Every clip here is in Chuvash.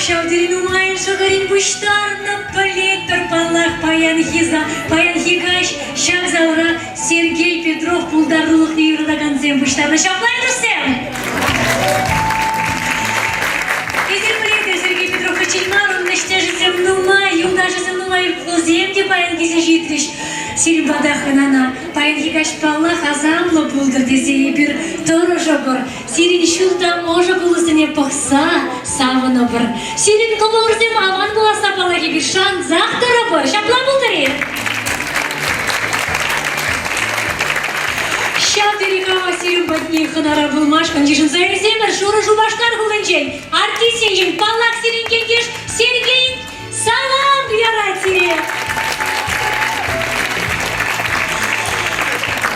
ҫав тери нумайӑн шӑкӑрин пуҫтарнӑ, пӗлетпӗр, паллах, паянхи, паянхи каҫ ҫак залра Сергей Петров пултарулӑхне юратакансем пуҫтарнӑ. Ҫапла, туссем? Эсир пӗлетӗр, Сергей Петров пӗччен мар, унӑн ӗҫтешӗсем нумай, юлташӗсем нумай, вӗсем те паян килсе ҫитрӗҫ. Сирӗн пата хӑнана паянхи каҫ паллах асамлӑ пултӑр тесе эпир тӑрӑшӑпӑр. Сирӗн ҫурта ӑшӑ кулӑсене пӑхса савӑнӑпӑр. Сирӗн кӑмӑлӑрсем аван пуласса паллах эпир шансах тӑрӑпӑр. Ҫапла пултӑр-и? Ҫав тери хавас сирӗн патне хӑнара пулмашкӑн йышӑнса илсемӗр шурӑ Шупашкар хулинчен, артистсенчен, паллах, сирӗн ентеш Сергей Салам ярать сире!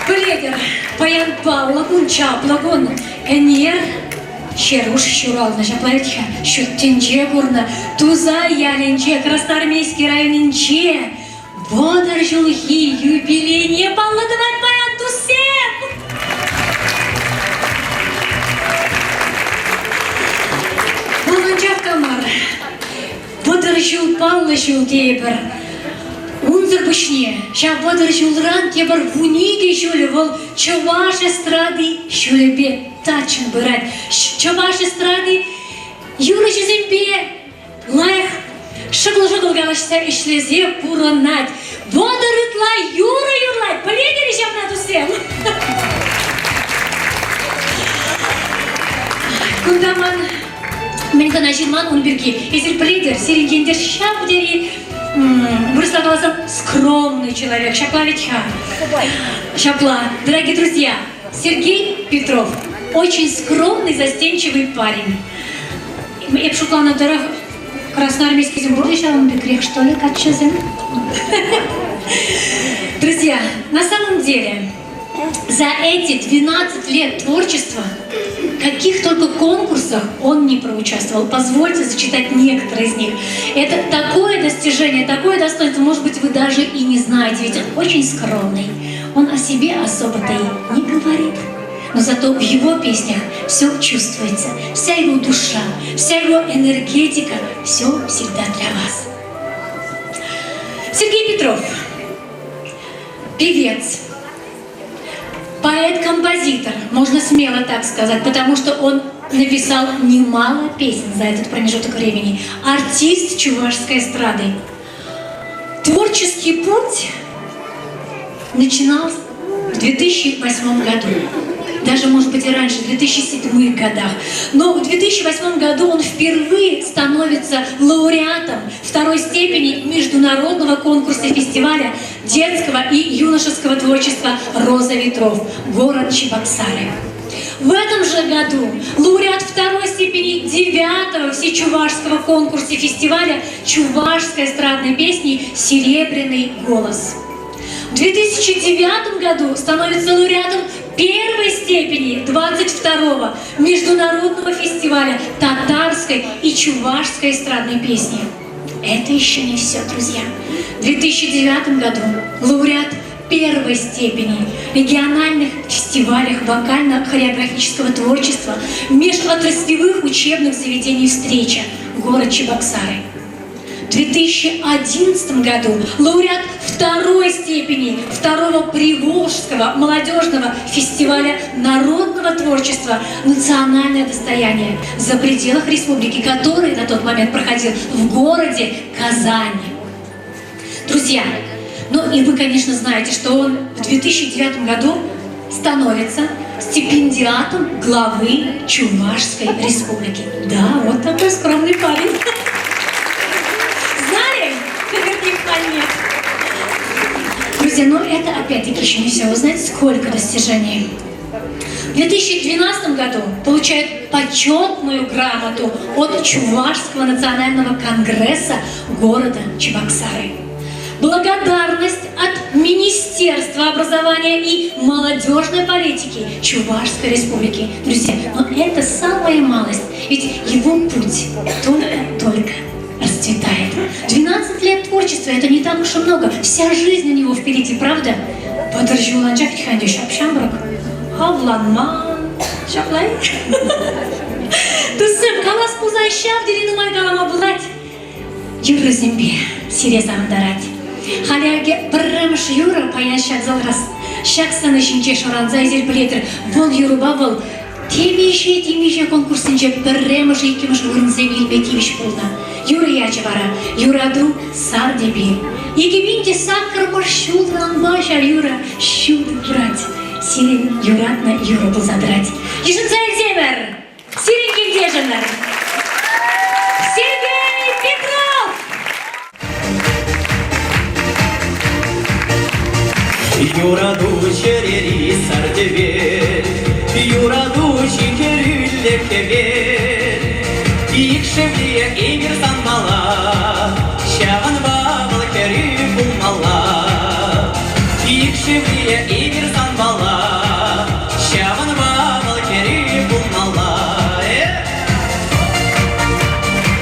Пӗлетӗр, паян паллӑ кун, чаплӑ кун. Ӗнер Ҫеруш ҫуралнӑ, ҫапла вӗт-ха, ҫут тӗнче курнӑ. Тусай ялӗнче, Красноармейски районӗнче 30 ҫулхи юбилейне паллӑ тӑвать паян туссем! Вӑл анчах та мар. 30 ҫул паллӑ ҫул тейӗпӗр. Унсӑр пуҫне ҫав 30 ҫулран тепӗр 12 ҫулӗ вӑл чӑваш эстради ҫулӗпе таччӑн пырать. Чӑваш эстради юрӑҫисемпе лайӑх шӑкӑл-шӑкӑл калаҫса ӗҫлесе пурӑнать. 30 ытла юрӑ юрлать. Пӗлетӗр-и ҫавна, туссем? Кунта ман Мӗн кӑна ҫырман ун пирки. Эсир пӗлетӗр, сирӗн ентеш ҫав тери вырӑсла каласан скромный человек. Ҫапла ведь-ха? Ҫапла. Дорогие друзья, Сергей Петров очень скромный, застенчивый парень. Эп шутланӑ тӑрӑх красноармейскисем пурте ҫавӑн пекрех, что ли, каччӑсем? Друзья, на самом деле, За эти 12 лет творчества каких только конкурсах он не проучаствовал. Позвольте зачитать некоторые из них. Это такое достижение, такое достоинство, может быть, вы даже и не знаете, ведь он очень скромный. Он о себе особо-то и не говорит. Но зато в его песнях все чувствуется, вся его душа, вся его энергетика, все всегда для вас. Сергей Петров, певец, поэт-композитор, можно смело так сказать, потому что он написал немало песен за этот промежуток времени. Артист чувашской эстрады. Творческий путь начинался в 2008 году. Даже, может быть, и раньше, в 2007 годах. Но в 2008 году он впервые становится лауреатом второй степени международного конкурса фестиваля детского и юношеского творчества «Роза ветров», город Чебоксары. В этом же году лауреат второй степени девятого всечувашского конкурса фестиваля чувашской эстрадной песни «Серебряный голос». В 2009 году становится лауреатом первой степени 22-го международного фестиваля татарской и чувашской эстрадной песни. Это еще не все, друзья. В 2009 году лауреат первой степени региональных фестивалях вокально-хореографического творчества межотраслевых учебных заведений «Встреча» город Чебоксары. В 2011 году лауреат второй степени второго Приволжского молодежного фестиваля народного творчества «Национальное достояние» за пределах республики, который на тот момент проходил в городе Казани. Друзья, ну и вы, конечно, знаете, что он в 2009 году становится стипендиатом главы Чувашской республики. Да, вот такой скромный парень. Знали? Наверняка нет. Друзья, но это опять-таки еще не все. Вы знаете, сколько достижений? В 2012 году получает почетную грамоту от Чувашского национального конгресса города Чебоксары. Благодарность от Министерства образования и молодежной политики Чувашской Республики. Друзья, но это самая малость, ведь его путь только-только расцветает. 12 лет творчества – это не так уж и много. Вся жизнь у него впереди, правда? 30 ҫул анчах вӗт-ха ҫап-ҫамрӑк. Авланман. Ҫапла-и? Туссем, калас пулсан. асӑнса ҫав тери нумай калама пулать. Юрӑсемпе сире савӑнтарать. Халӗ акӑ пӗрремӗш юрӑ паян ҫак залра ҫак сцена ҫинче шӑранса эсир пӗлетӗр. Вӑл юрӑпа вӑл темиҫе-темиҫе конкурссенче пӗрремӗш, иккӗмӗш вырӑнсем илме тивӗҫ пулнӑ. Юрӑ ячӗ вара «Юрату сар тӗпи». 2008-мӗш ҫултанпа ҫав юрӑ ҫутӑ курать. Сирӗн юратнӑ юрӑ пулса тӑрать. Йышӑнса илсемӗр! Сирӗн килтешӗмӗр! Сергей Петров! Юрату чӗрери сар тӗвел, Юрату хӗрӳллӗ хӗвел. Икшӗвле эпир санпала, Ҫавӑнпа вӑл хӗрӳ пулмалла. Икшӗвле эпир санпала, Ҫавӑнпа вӑл хӗрӳ пулмалла.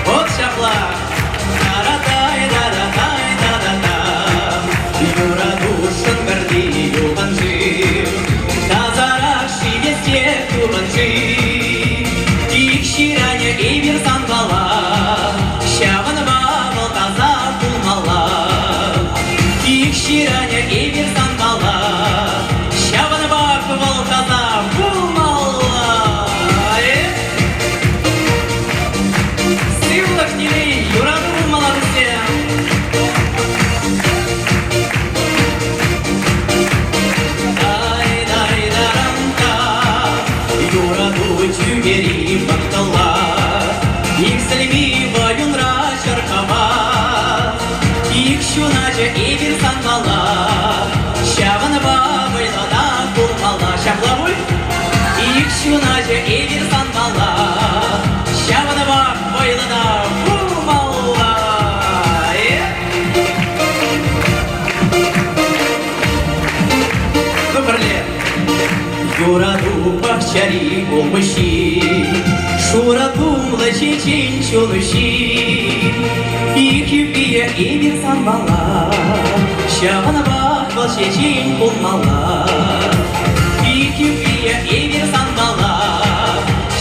Вот ҫапла. Та-ра-тай-та-ра-тай-та-та-та. Юратушӑн пӗрти юханшыв, Тасарах ҫитес те тупӑн-ши? Ик ҫыранӗ эпир санпала, Ҫавӑнпа вӑл таса пулмалла. Ик ҫыранӗ эпир санпала, Ҫавӑнпа вӑл таса пулмалла. Сывлӑх телей, юрату пулмалла вӗсем. Дай-дай-дарам-та, юрату тӳпери вӑрттӑнла, Иксӗлми вӑйунра чӑркама. Ик ҫуначӗ эпир санпала, Ҫавӑнпа вӑйлӑ пулмалла. Ҫапла пуль? Ик ҫуначӗ эпир санпала, Ҫавӑнпа вӑйлӑ та пулмалла. Ну, пӗрле. Юрату пахчари улмуҫҫи, Шурӑ тумлӑ чечен ҫулӑҫҫи. Ик юпие эпир санпала, Ҫавӑнпах вӑл чечен пулмалла. Ик юпие эпир санпала,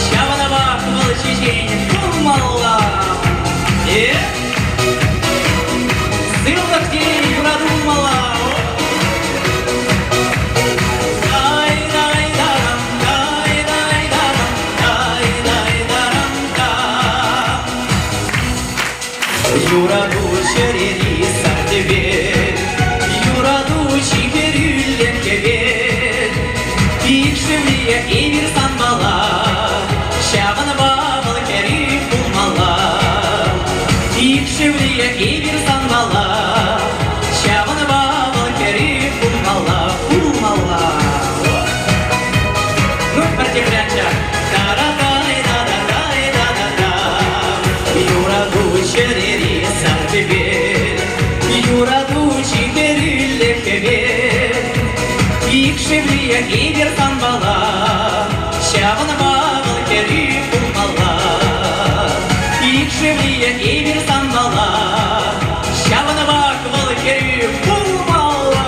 Ҫавӑнпах вӑл чечен пулмалла. Э? Сывлӑх телей юрату пулмалла. Юрату чӗрери сар тӗвел, Юрату чиперӳллӗ хӗвел. Икшӗмле эпир санпала, Ҫавӑнпа вӑл хӗрӳ пулмалла. Икшӗмле эпир санпала, Ҫавӑнпа вӑл хӗрӳ пулмалла, пулмалла. Ну, пӗр тепре анчах. Та-ра-тай-та-та-тай-та-та-та. Юрату чӗрери сар хӗвел, Юрату чиперӳллӗ хӗвел. Икшӗмле эпир санпала, Ҫавӑнпа вӑл хӗрӳ пулмалла. Икшӗмле эпир санпала, Ҫавӑнпах вӑл хӗрӳ пулмалла.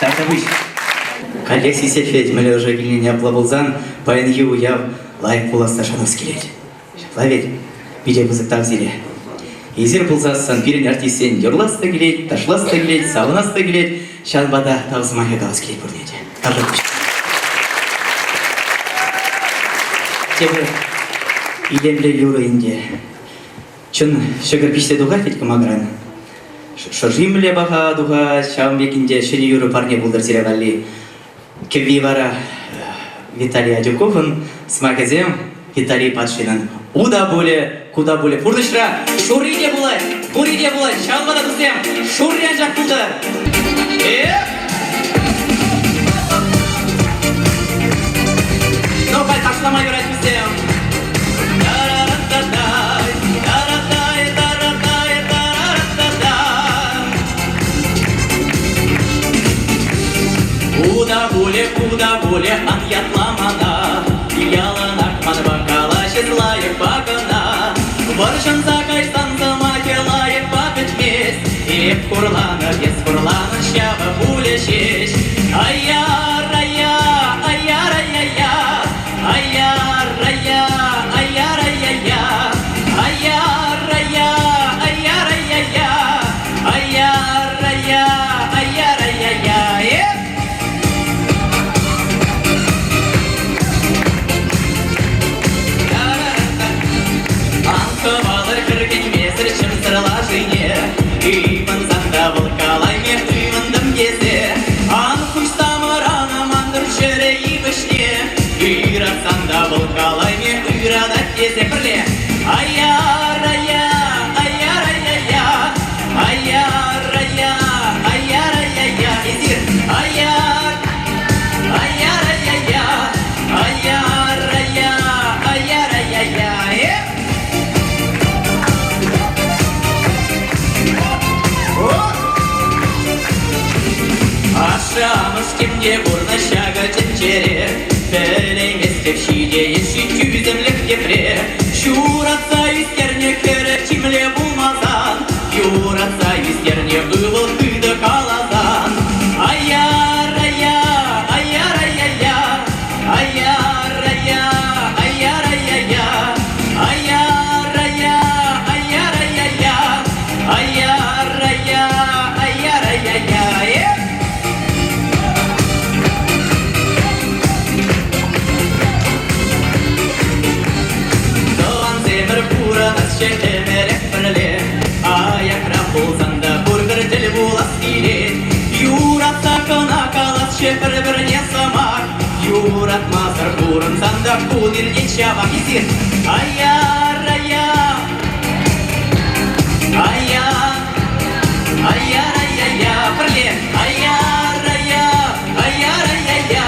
Тавтапуҫ. Каллех сисет мӗнле ӑша килнине апла пулсан паянхи уяв лайӑх пуласса шанас килет. Ҫапла ведь? Питӗ пысӑк тав сире. Эсир пулсассӑн пирӗн артистсен юрлас та килет, ташлас та килет, савӑнас та килет. Ҫавӑнпа та тав сӑмахӗ калас килет пурне те. Тавтапуҫ. Тепӗр илемлӗ юрӑ ӗнтӗ. Чӑн ҫӑкӑр пиҫсе тухать вӗт кӑмакаран. Шӑрши мӗнле паха тухать, ҫавӑн пек ӗнтӗ ҫӗнӗ юрӑ парне пултӑр сире валли. Кӗвви вара Виталий Адюковӑн, сӑмахӗсем Виталий Патшинӑн. У та пулӗ, ку та пулӗ. Пурнӑҫра шурри те пулать, хури те пулать. Ҫавӑнпа та, туссем, шурри анчах пултӑр. Эх! Ну, халь ташлама юрать, туссем. Та-ра-ра-та-тай, та-ра-тай, та-ра-тай, та-ра-ра-та-та. Куда пуле, куда пуле, ан ятла мана, Яланах манпа калаҫӑн лайӑхпа кӑна. Вӑрҫӑнса кайсан сӑмахӗ лайӑхпа пӗтмест. Эп хурланӑ, эс хурланӑ, ҫавӑ пулӗ ҫеҫ. Ай-яр-ай-я, ай-яр-ай-я-я, ай-яр-ай-я, ай-яр-ай-я-я, ай-яр-ай-я, ай-яр-ай-я-я, ай-яр-ай-я, ай-яр-ай-я-я. Эп Ан хӑвалӑр хӗрхенмесӗр чӗмсӗр лашине, Ывӑнсан та вӑл калайми ывӑнтӑм тесе. Ан хуҫсамӑр, ан мантӑр чӗре йывӑҫне, Ыратсан та вӑл калайми ыратать тесе пӗрле. Ай-яр-ай-я, ай-яр-ай-я-я, ай-яр-ай-я, ай-яр-ай-я-я, эсир ай-яр, ай-яр-ай-я-я, ай-яр-ай-я, ай-яр-ай-я-я, э! Ашшӗ-амӑш темте пурнӑҫ ҫакӑ тӗнчере, Пӗлейместӗп ҫитейӗ-ши тӳсӗмлӗх тепре. Ҫуратса ӳстернӗ хӗрӗ чимле пулмасан, Юратса ӳстернӗ ывӑл хытӑ каласан. Ай-яр-ай-я, ай-яр-ай-я-я, ай-яр-ай-я, ай-яр-ай-я-я, ай-яр-ай-я, ай-яр-ай-я-я, ай-яр-ай-я, ай-яр-ай-я-я. Э! Тӑвансемӗр пурӑнасчӗ ӗмӗрех пӗрле, Аякра пулсан та пурпӗр тӗл пулас килет. Юратса кӑна каласчӗ пӗр-пӗрне сӑмах, Юратмасӑр пурӑнсан та кун иртет ҫавах. Эсир ай-яр-ай-я, ай-яр, ай-яр-ай-я-я, пӗрле ай-яр-ай-я, ай-яр-ай-я-я.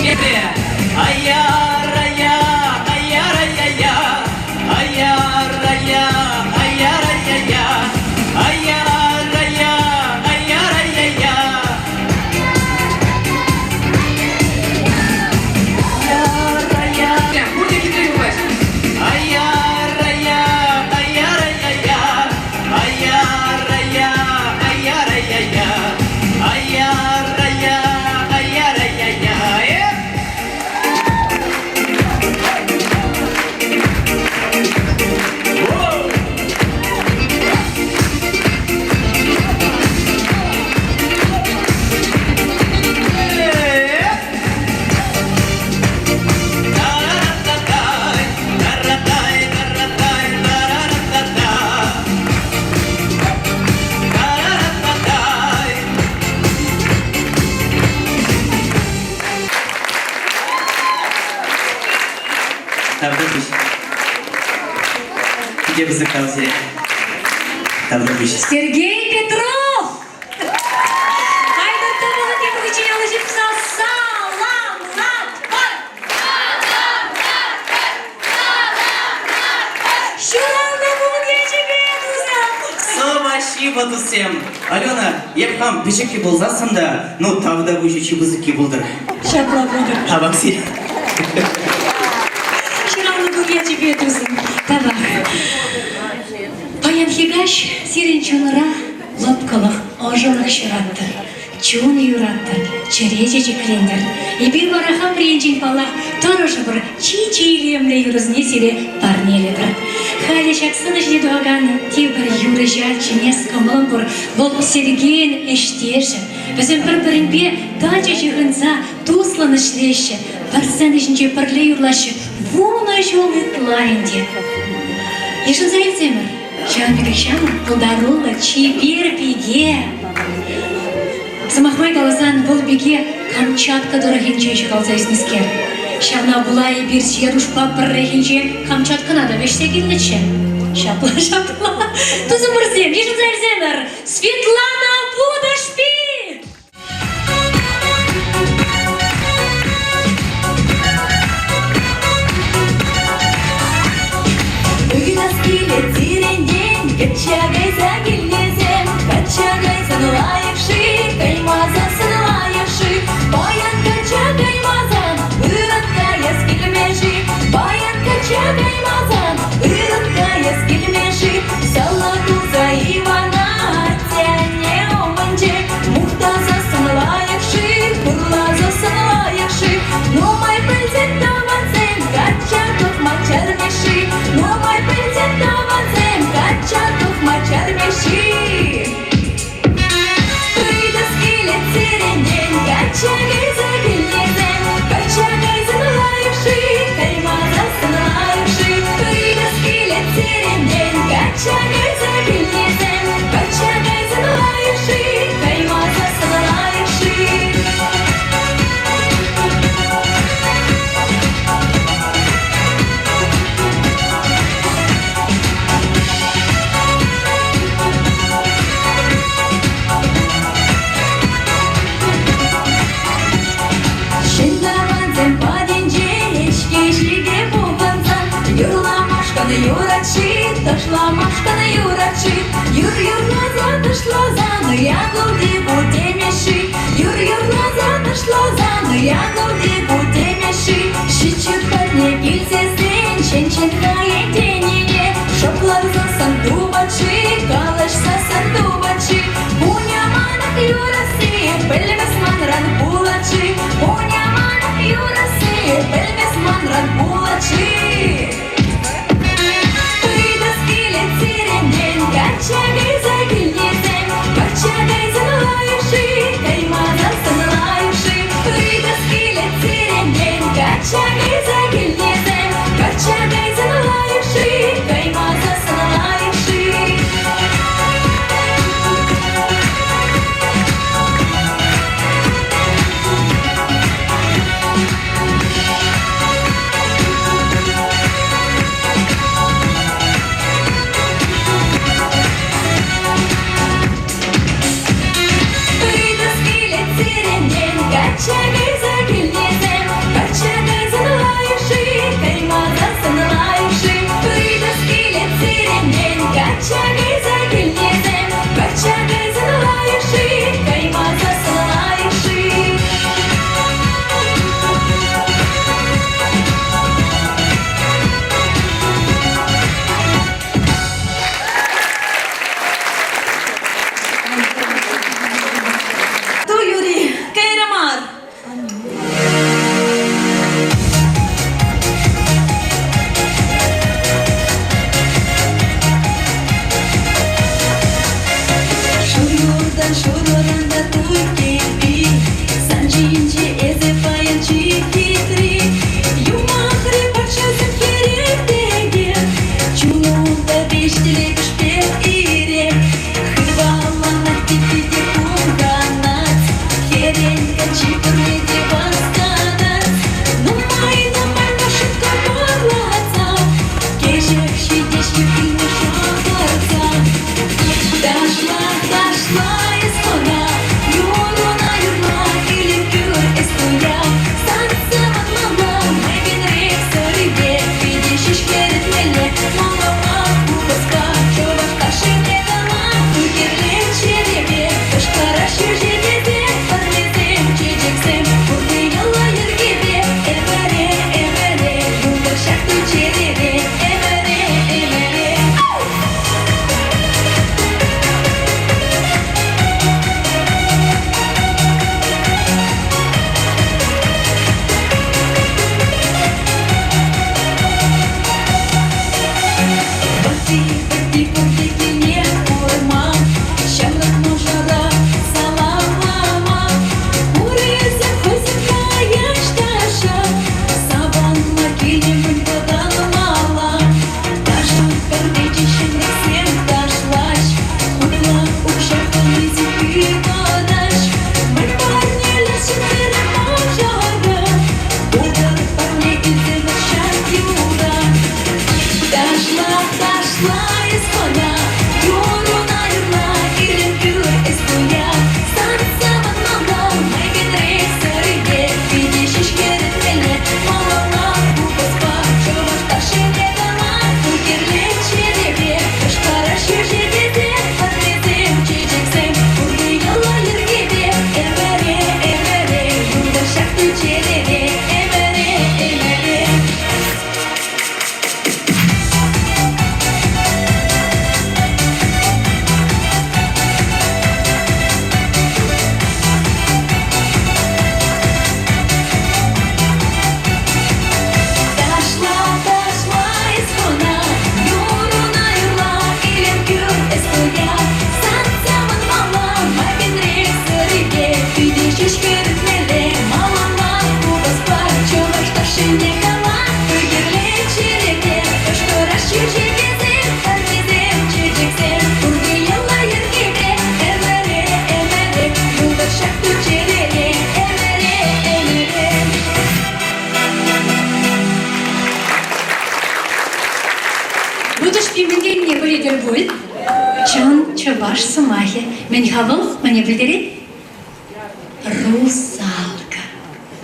Тепре ай-яр-ай-я, ай-яр-ай-я-я, ай-яр-ай-я, ай-яр-ай-я-я, ай-яр-ай-я, ай-яр-ай-я-я. Ай-яр-ай-я. Пурте хитре юрлаҫҫӗ. Ай-яр-ай-я, ай-яр-ай-я-я, ай-яр-ай-я, ай-яр-ай-я-я, ай-яр-ай-я, ай-яр-ай-я-я. Э! Воу! Э! Тарататай, таратай, таратай, таратата. Тарататай. Тавтапуҫ. Питӗ пысӑк тав сире. Тавтапуҫ. Сергей Петров! Айтӑр тӑвӑлӑн тепӗр алӑ ҫупса саламлатпӑр! Ҫуралнӑ кун ячӗпе, тусам! Спасибо, туссем! Алена, эп хам пӗчӗккӗ пулсассӑн та, ну, тавтапуҫӗ чи пысӑкки пултӑр. Ҫапла пултӑр. Тавах сире. Ҫуралнӑ кун ячӗпе, тусӑм, тавах. Паянхи каҫ сирӗн чунра лӑпкӑлӑх, ӑшӑлӑх ҫураттӑр, чун юраттӑр, чӗре чечеклентӗр. Эпир вара хамӑр енчен, паллах, тӑрӑшӑпӑр, чи-чи илемлӗ юрӑсене сире парнелӗпӗр. Халӗ ҫак сӑнӑ ҫине тухакан тепӗр юрӑҫа чӗнес кӑмӑлӑм пур. Вӑл Сергейӗн ӗҫтешӗ. Вӗсем пӗр-пӗринпе тачӑ ҫыхӑнса туслӑн ӗҫлеҫҫӗ, пӗр сцена ҫинче пӗрле юрлаҫҫӗ. 10 ҫул ытла ӗнтӗ. Йышӑнса илсемӗр, ҫавӑн пекех ҫамрӑк, пултаруллӑ, чипер пике. Сӑмах май каласан, вӑл пике Камчатка тӑрӑхӗнче ҫуралса ӳснӗскер. Ҫавна пула эпир Серушпа пӗррехинче Камчаткӑна та вӗҫсе килнӗччӗ. Ҫапла, ҫапла. Тусӑмӑрсем, йышӑнса илсемӗр, Светлана Пудашпи! Ыйтас килет сирӗнтен, качча кайса килнисем, качча кайсан лайӑх-ши, каймасан лайӑх-ши, паян качча каймасан ыран каяс килме-ши, паян. ташламашкӑн юрать-ши? Юр юрласа ташласан якӑлти путене-ши? Юр юрласа ташласан якӑлти путене-ши? Ҫиччӗ патне килсессен ҫен-ҫен хайӗн тенине шӑплансассӑн тупать-ши, калаҫсассӑн тупать-ши? Хуняманах юрасси пӗлмес манран пулать-ши? Хуняманах юрасси пӗлмес манран пулать-ши? Ыйтас килет сирӗнтен, качча кайса килнисем, качча кайсан лайӑх-ши, каймасассӑн лайӑх-ши? Ыйтас килет сирӗнтен, качча кайса килнисем, качча кайсан лайӑх-ши, каймасассӑн лайӑх-ши? Ыйтас килет сирӗнтен, качча кайса килнисем, качча кайсан лайӑх-ши, каймасассӑн лайӑх-ши? Ыйтас килет сирӗнтен, качча кайса килнисем, качча кайсан лайӑх-ши, каймасассӑн лайӑх-ши? Ту, Юрий, кайрӗ мар. Шурӑртан шурӑран та туй кӗпи, Сан ҫинче эсӗ паян чи хитри. Юмахри патшасем хӗрет пекех, Чунунта виҫтелепӗшпе ирех. Хыпаланать те питӗ хумханать, Хӗрен каччи пурне те васкатать. Нумай-нумай маршрутка парлатса, Кӗҫех ҫитес ҫук шӑхӑрса. Ташла, ташла эс мана, юруна юрла, илем кӳр эс туя. Сансӑр манмалла, мӗнрех сӑрипе, питӗ ҫеҫкерӗтмелле. Малалла купӑспа, чӑваш ташшине кала, ӳкерлет чӗрепе, кӑшкӑра ҫӳҫенесе, парнесем, чечексем, пурте йӑла-йӗркепе. Ӗмӗре, ӗмӗре, юлтӑр ҫак туй чӗрере, ӗмӗре, ӗмӗре. Ватти-вӗтти пурте килне курма, ҫамрӑк мӑшӑра саламлама. Урисем хӑйсем каяҫ таша, савӑнма килнӗ-мӗн вӑтанмалла. Ташӑ пӗрмечӗ ҫамрӑксем ташлаҫ, хутла укҫа хӑнисем ывӑнаҫ. Мӗн парнелесшӗн терӗ мӑшӑрӗ, пултӑр парне илтӗмӗр ҫак юрра. Ташла, ташла эс мана, юруна юрла, илем кӳр эс туя. Сан савӑнмалла, мӗнрех сӑрипе, питӗ ҫеҫкерӗтмелле, малалла купӑспа, чӑваш ташшине кала, ӳкерлет чӗрепе, кӑшкӑра ҫӳҫекесе, парнесем, чечексем, пурте йӑла-йӗркепе, ӗмӗре, ӗмӗре, юлтӑр ҫак туй чӗрере, ӗмӗре, ӗмӗре. Ташла, ташла эс мана, юруна юрла, илем кӳр эс туя. Сан савӑнмалла, мӗнрех сӑрипе, питӗ ҫеҫ кӗртмелле. Малалла купӑспа чӑваш ташшине кала, ӳкерлет чӗрепе, кӑшкӑраш чечекӗсем, парнесем, чечексем, пурте йӑла-йӗркепе, ӗмӗре, ӗмӗре, юлтӑр ҫак ту чӗрере, ӗмӗре, ӗмӗре. Вутӑшпи мӗн тенине пӗлетӗр пуль? Чӑн чӑваш сӑмахӗ. Мӗн-ха вӑл? Мӗне пӗлтерет? Русалка.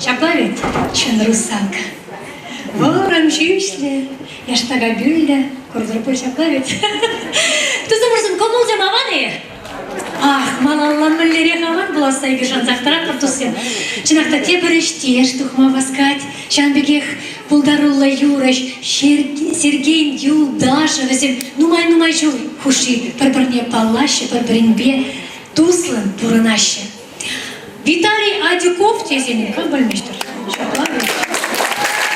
Ҫапла вӗт, чӑн русалка. Вӑрӑм ҫӳҫлӗ, яштака пӳллӗ. Куртӑр пуль ҫапла вӗт. Тусӑмӑрсем кӑмӑлсем аван-и? Ах, малалла мӗнлерех аван пуласса эпир шансах тӑратпӑр, туссем. Чӑнах та тепӗр ӗҫтеш тухма васкать. Ҫавӑн пекех пултаруллӑ юрӑҫ Сергей Юлдашев вӗсем нумай-нумай ҫул хушши пӗр-пӗрне паллаҫҫӗ, пӗр-пӗринпе туслӑн пурӑнаҫҫӗ. Виталий Адюков тесен кам пӗлмест-тӗр. Ҫапла вӗт.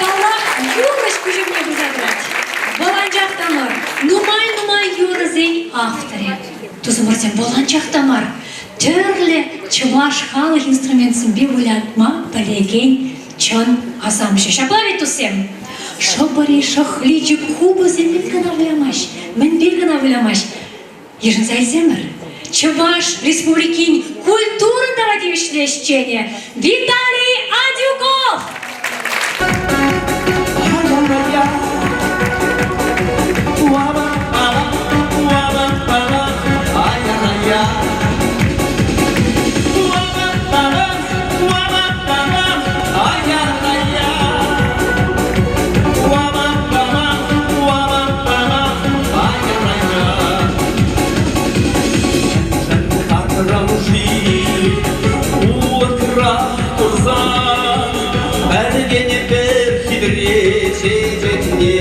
Паллах, юрӑҫ куҫ умне пырса тӑрать. Вӑл анчах та мар, нумай-нумай юрӑсен авторӗ. Тусӑмӑрсем, вӑл анчах та мар, тӗрлӗ чӑваш халӑх инструментсемпе вылятма пӗлекен чӑн асамҫӑ. Ҫапла вӗт, туссем? Шӑпӑри, шӑхличӗ, купӑсӗ мӗн кӑна вылямасть, мӗнпе кӑна вылямасть. Йышӑнса илсемӗр, Чӑваш Республикин культурӑн тава тивӗҫлӗ ӗҫченӗ Виталий Адюков! Улӑхра курсан пӗркене пӗр хитре чечекне.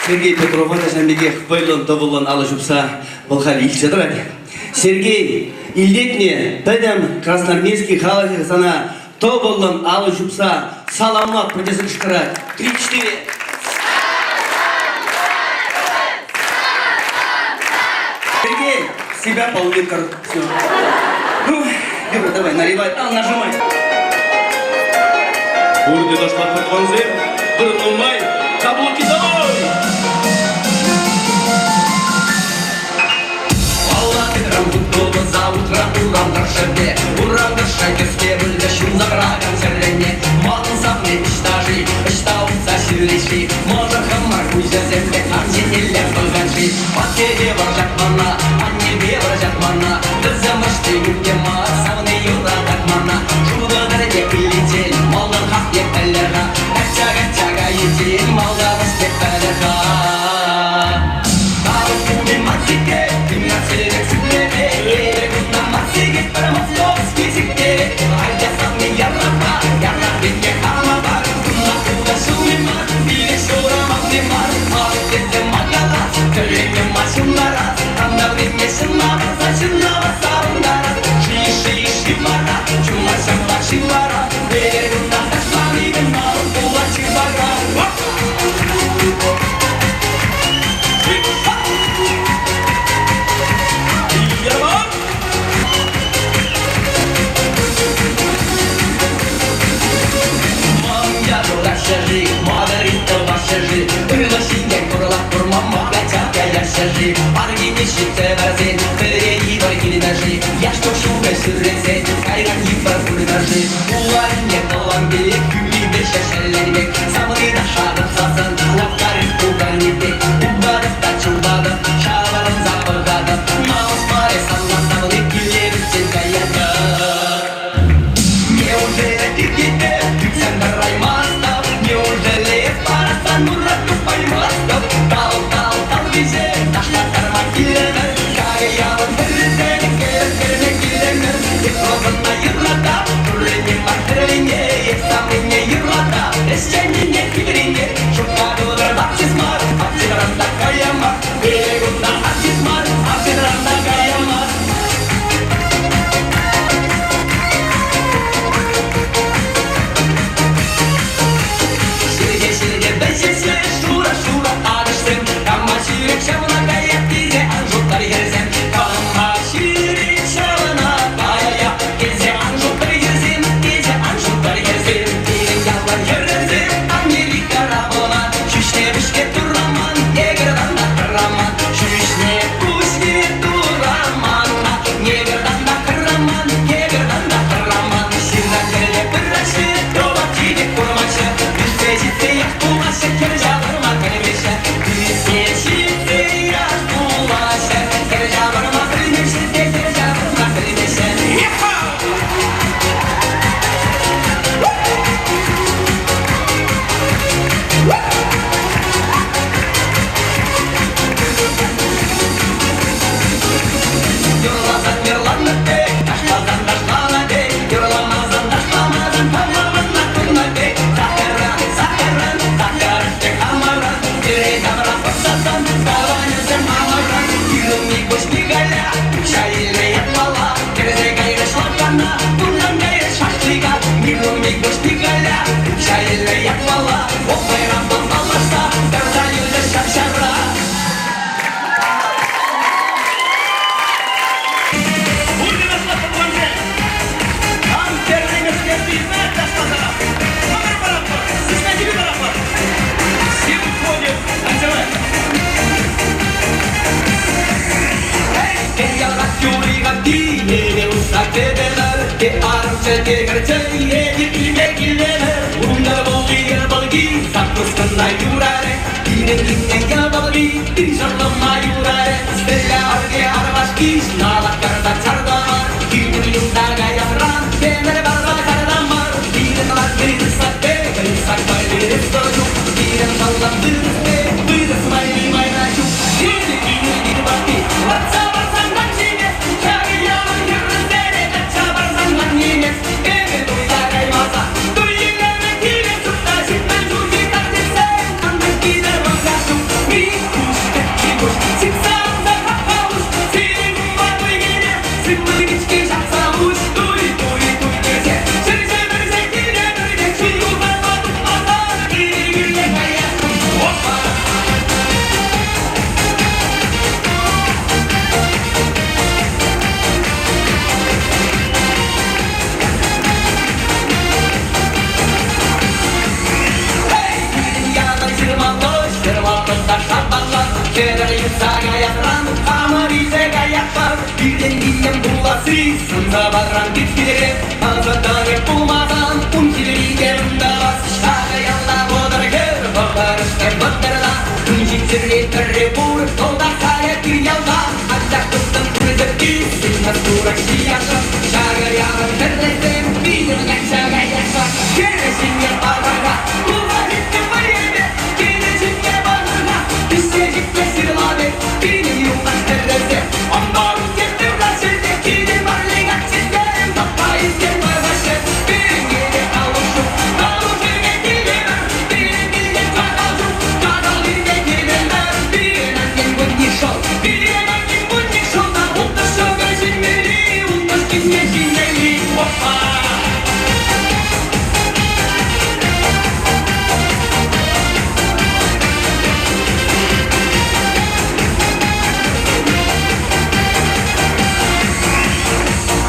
Сергей Петрова та ҫавӑн пекех вӑйлӑн-тӑвӑллӑн алӑ ҫупса вӑл халь илсе тӑрать. Сергей, илтетне пӗтӗм Красноармейски халӑхӗ сана тӑвӑллӑн алӑ ҫупса саламлатпӑр тесе кӑшкӑрать. Три-четыре. Сергей, себя пол-литр. Все. Ну, Юра, давай, наливай. А, нажимай. Пурте ташлатпӑр тӑвансем, вырӑн нумай, каблуки давай! Алла тытрӑм хут заводра урам тӑршшӗпе, урам тӑршшӗ кӗске пулчӗ ҫунса тӑракан чӗрене. Манӑн савни ӑҫта-ши, ӑҫта утса ҫӳрет-ши? Мӑшӑр хӑмӑр куҫӗсемпе хан еннелле пӑхать-ши? Аттепе вӑрҫать мана, аннепе вӑрҫать мана, вӗсем ӑҫти те мар, савни юратать мана. Шурӑ тӗрте иличен, малтан хакне пӗлер-ха, качча-качча кайиччен малтан ӑсне пӗлер-ха. Пурте ташлатпӑр тӑвансем! Кам пӗрремӗшне туйса ташласа мӑкӑр паратпӑр, сысна тӳпи паратпӑр. Все выходят танцевать. Хӗрӗр юхса каясран хамӑр илсе каятпӑр. Пиртен вилӗм пуласси сӑн-сӑпатран пит-хитре. Асаттарӗ пулмасан ун хитри те ӑнтӑлас. Ҫакӑ ялта вӑтӑр хӗр вӑхӑрӑшне вӑтӑрла. Кун ҫитсӗрре пӗрре пур, вӑл та халӗ пир ялта. Анчах тупнӑ пысӑкки, сыхнӑ турӑх ҫияшӑн. Ҫакӑ ялӑн хӗрлисем витӗр качча каясса. Кӗрӗ ҫине пахӑр-ха, пулса ҫитнӗ вӑйӑпе. Киле ҫитме пахӑр-ха, пиҫсе ҫитнӗ ҫырла пек. Пирӗн юлташ хӗрлӗсем, ампар ӳстерсе Раҫҫейте киле марли каччисем. Таппа илсе пыраҫҫӗ, пирӗн килте алӑ ҫук. Калушине килемӗр, пирӗн килте какал ҫук. Какал илме килемӗр, пирӗн аннен кунне шӑл. Пирӗн аннен кунне шӑл та ултӑ ҫӑкӑр ҫимелли, ултӑ кинне ҫимелли. Опа!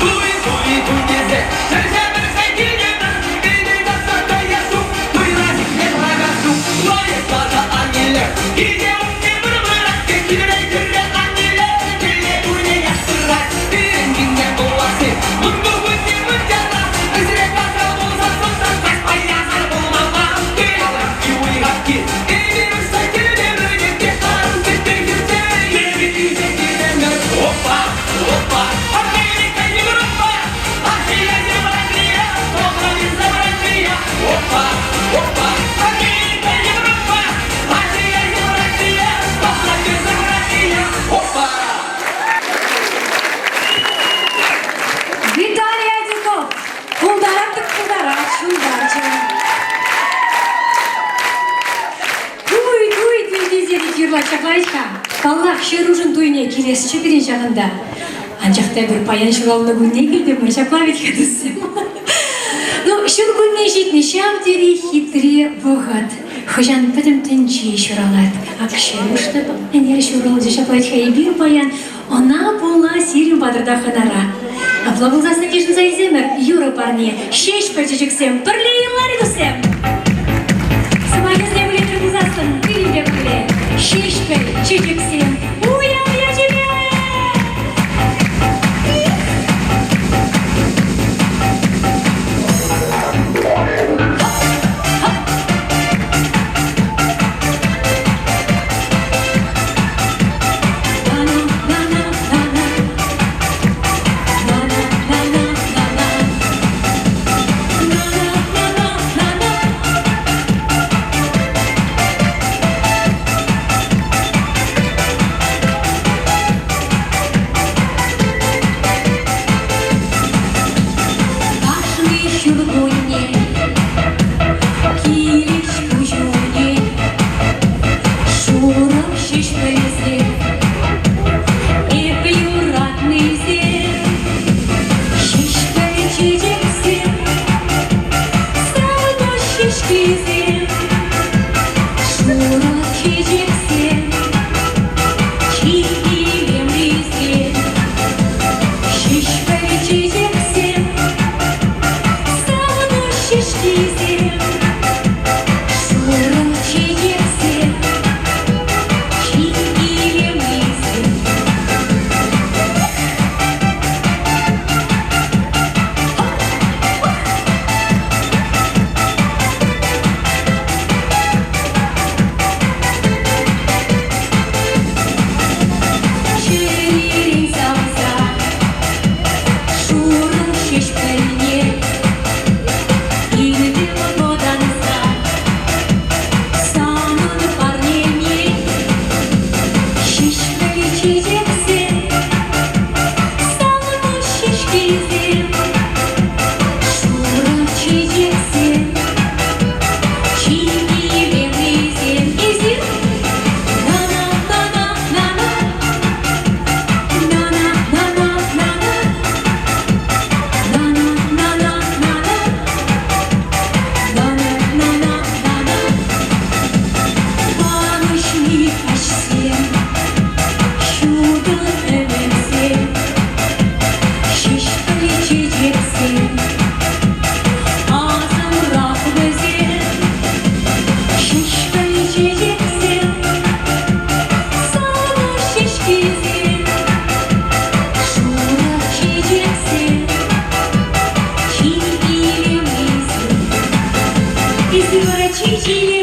Туй, туй, туй тесе ҫӗр-ҫӗмӗрсе килтӗмӗр, пире таса каяс ҫук, туйра сикме ларас ҫук, лайӑх лаша ан илер. Килте умне пыр-пырать, килре кӗрре ан илер, киле пурне яштырать, пирӗн кинне пуласси. Мӑнкун кунне мунчара, ӗҫре таса пулса сӑнсан каҫпа ясар пулмалла. Уй-хакки, уй-хакки, эпир ӑҫта килтӗмӗр, епле тарӑн сӗттен хӗрсе, эпир илсе килтӗмӗр. Опа, опа, Америка, Европа, Азия, Евразия, Добрый Россия. Опа, опа, Америка, Европа, Азия, Евразия, Добрый Россия. Опа! Виталий Адюков пултарать-тӑк пултарать, ҫунтарчӗ. Туй, туй, туй тесе те юрлать ҫаплать-ха. Паллах, Ҫерушӑн туйне килесчӗ пирӗн ҫакӑнта. Анчах та эпир паян ҫуралнӑ кунне килтӗмӗр, ҫапла вӗт-ха туссем. Ну, ҫуркунне ҫитнӗ ҫав тери хитре вӑхӑт. Хӑҫан пӗтӗм тӗнче ҫуралать. Ак Ҫеруш та ӗнер ҫуралчӗ, ҫапла вӗт-ха эпир паян ӑна пула сирӗн патӑрта хӑнара. Апла пулсассӑн йышӑнса илсемӗр юрӑ парне. Ҫеҫпӗл чечексем пӗрле юрларӗ туссем. Сӑмахӗсем илетӗр пулсассӑн пирӗнпе пӗрле Ҫеҫпӗл чечексем уяв ячӗпе! Кашни ҫуркунне килӗҫ куҫ Шурӑ ҫеҫпӗлсем, эп юратнисем, Ҫеҫпӗл чечексем, савнӑ ҫеҫкесем, Шурӑ чечексем, чи илемлисем. Ҫеҫпӗл чечексем, савнӑ ҫеҫкесем. Шурӑ чечексем, чи илемлисем.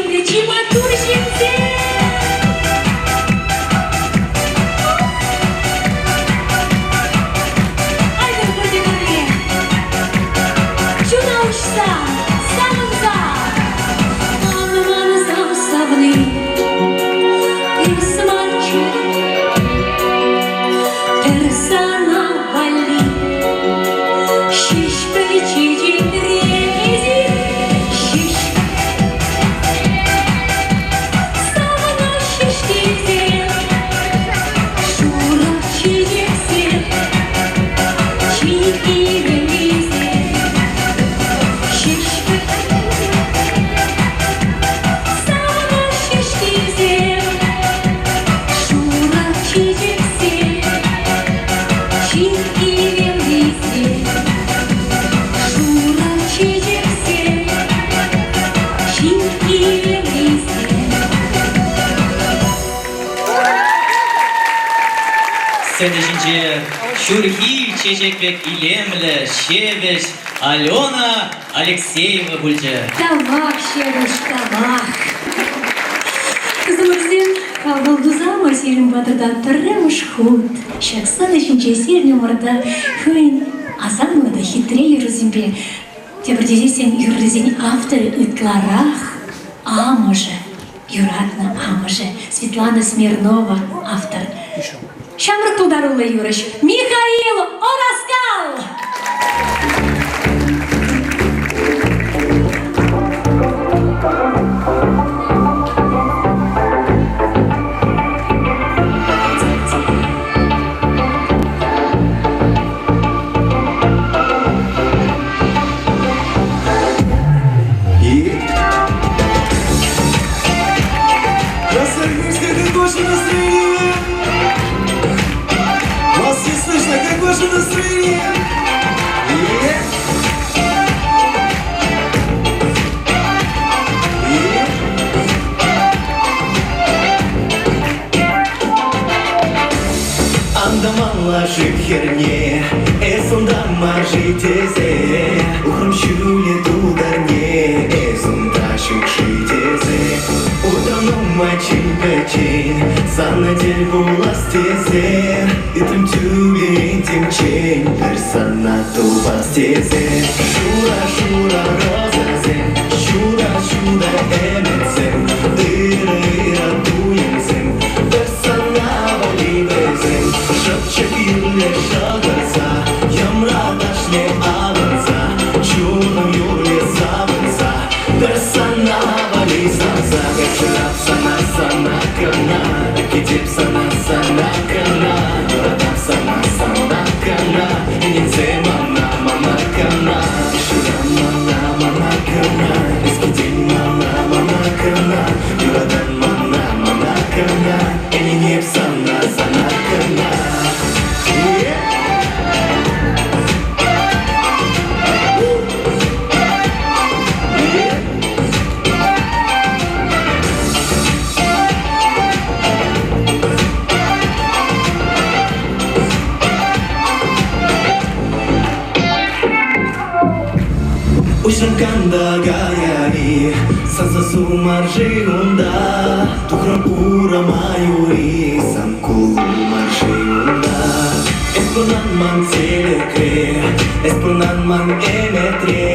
илемлӗ, чи маттур ҫынсем! Айтӑр пурте пӗрле! Чуна уҫса, савӑнса! Ан мансам савни, эс ман чун, пӗр сана валли ҫеҫпӗл чечекре эсир ҫеҫпӗл. Савӑнаҫҫӗ ҫеҫкесем, шурӑ чечексем, чи илемлисем. Ҫеҫпӗл. Савӑнаҫҫӗ ҫеҫкесем, шурӑ чечексем, чи илемлисем. Шурӑ чечексем, чи илемлисем. Сцена ҫинче ҫурхи чечек пек илемлӗ, ҫепӗҫ Алена Алексеева пулчӗ. Тавах, Ҫеруш, тавах. Кызымӑрсем, хавал тусамӑр сирӗн патӑрта пӗрремӗш хут ҫак сцена ҫинче сирӗн умӑрта хӑйӗн асамлӑ та хитре юрӑсемпе тепӗр тесен юррисен авторӗ ытларах амӑшӗ, юратнӑ амӑшӗ Светлана Смирнова автор. Ҫамрӑк пултаруллӑ юрӑҫ Михаил Ораскал! И Красноармейское, как ваше настроение? Вас не слышно, как ваше настроение? И... И... Антамалла шыв хӗрне, эс унта мар-ши тесе, Ухрӑм ҫулӗ тултарне, эс унта ҫук-ши тесе. Утром нумай чӗн-пӗччен, сана тӗл пулас тесе, Ыйтрӑм тӳлен темчен, пӗр сана тупас тесе. Шура-шура розӑсем, ҫура-ҫура ӗмӗтсем, ырӑ-ырӑ туйӑмсем, пӗр сана валли вӗсем. Шӑпчӑк юрлӗ шӑхӑрса, йӑмра ташне авӑнса, чунӑм юрлӗ савӑнса, пӗр сана валли савса. Шырап сана, сана кӑна, кӗтеп сана, сана кӑна, юратап сана, сана кӑна, ӗненсе мана, мана кӑна. Шырам мана, мана кӑна, эс кӗтен мана, мана кӑна, юратан мана, мана кӑна, ӗненеп сана, сана кӑна. Yeah! Yeah! Уҫрӑм каяри, сасӑ сумар-ши унта, Тухрӑм урама юри, сан куллу мар-ши унта. Эс пурнан ман телекре, эс пурнан ман ӗмӗтре,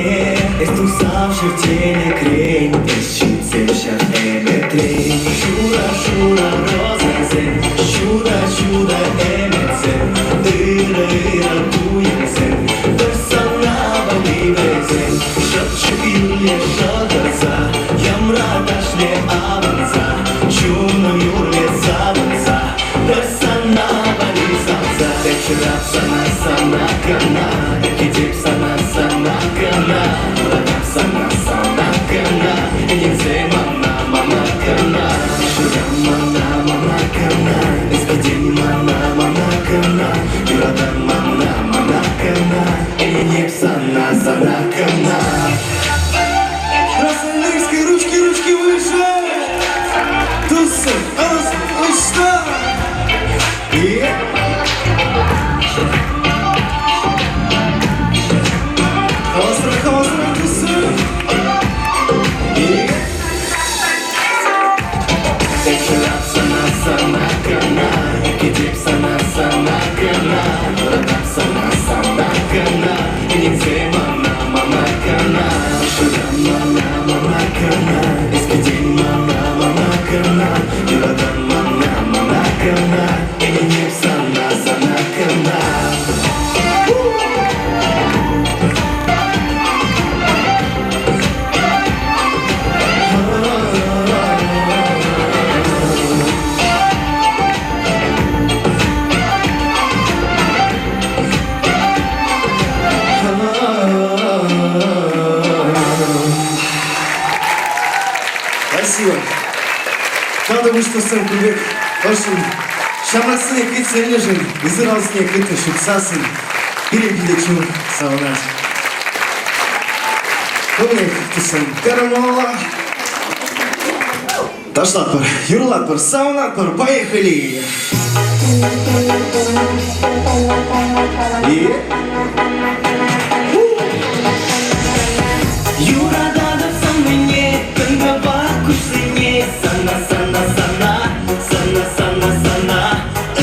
Эс тусав ҫӗр телекрен, эс ҫитсем ҫав ӗмӗтрен. Шура-шура розӑсем, ҫура-ҫура ӗмӗтсем, ырӑ-ырӑ туйӑмсем, пӗр сана валли вӗсем. Шӑпчӑк юрлӗ шӑхӑрса, йӑмра ташлӗ авӑнса, чунӑм юрлӗ савӑнса, пӗр сана валли савса. Шырап сана, сана кӑна, кӗтеп сана, сана кӑна, юратап сана, сана кӑна, ӗненсе мана, мана кӑна. Шырам мана, мана кӑна, эс кӗтен мана, мана кӑна, юратан мана, мана кӑна, ӗненеп сана, сана кӑна. Красноармейские ручки, ручки выше! Тусы, ӑс, ӑҫта? И... Ӗненсе мана, мана кӑна. Шыран мана, мана кӑна. Эс кӗтен мана, мана кӑна. Юратан мана, мана кӑна. Ӗненеп сана, сана кӑна. Спасибо. Надо выштасам кун пек ӑшшӑн ҫамрӑксене кӗтсе илнӗшӗн, эсир алсине кӗтнӗ ҫутсассӑн пире питӗ чун савӑнать. Кунех тусам карамалла. Ташлатпӑр, юрлатпӑр, савӑнатпӑр, поехали! И... Юрататӑп саннине, кӑнтӑпа куҫсене, сана, сана, сана, сана, сана, сана.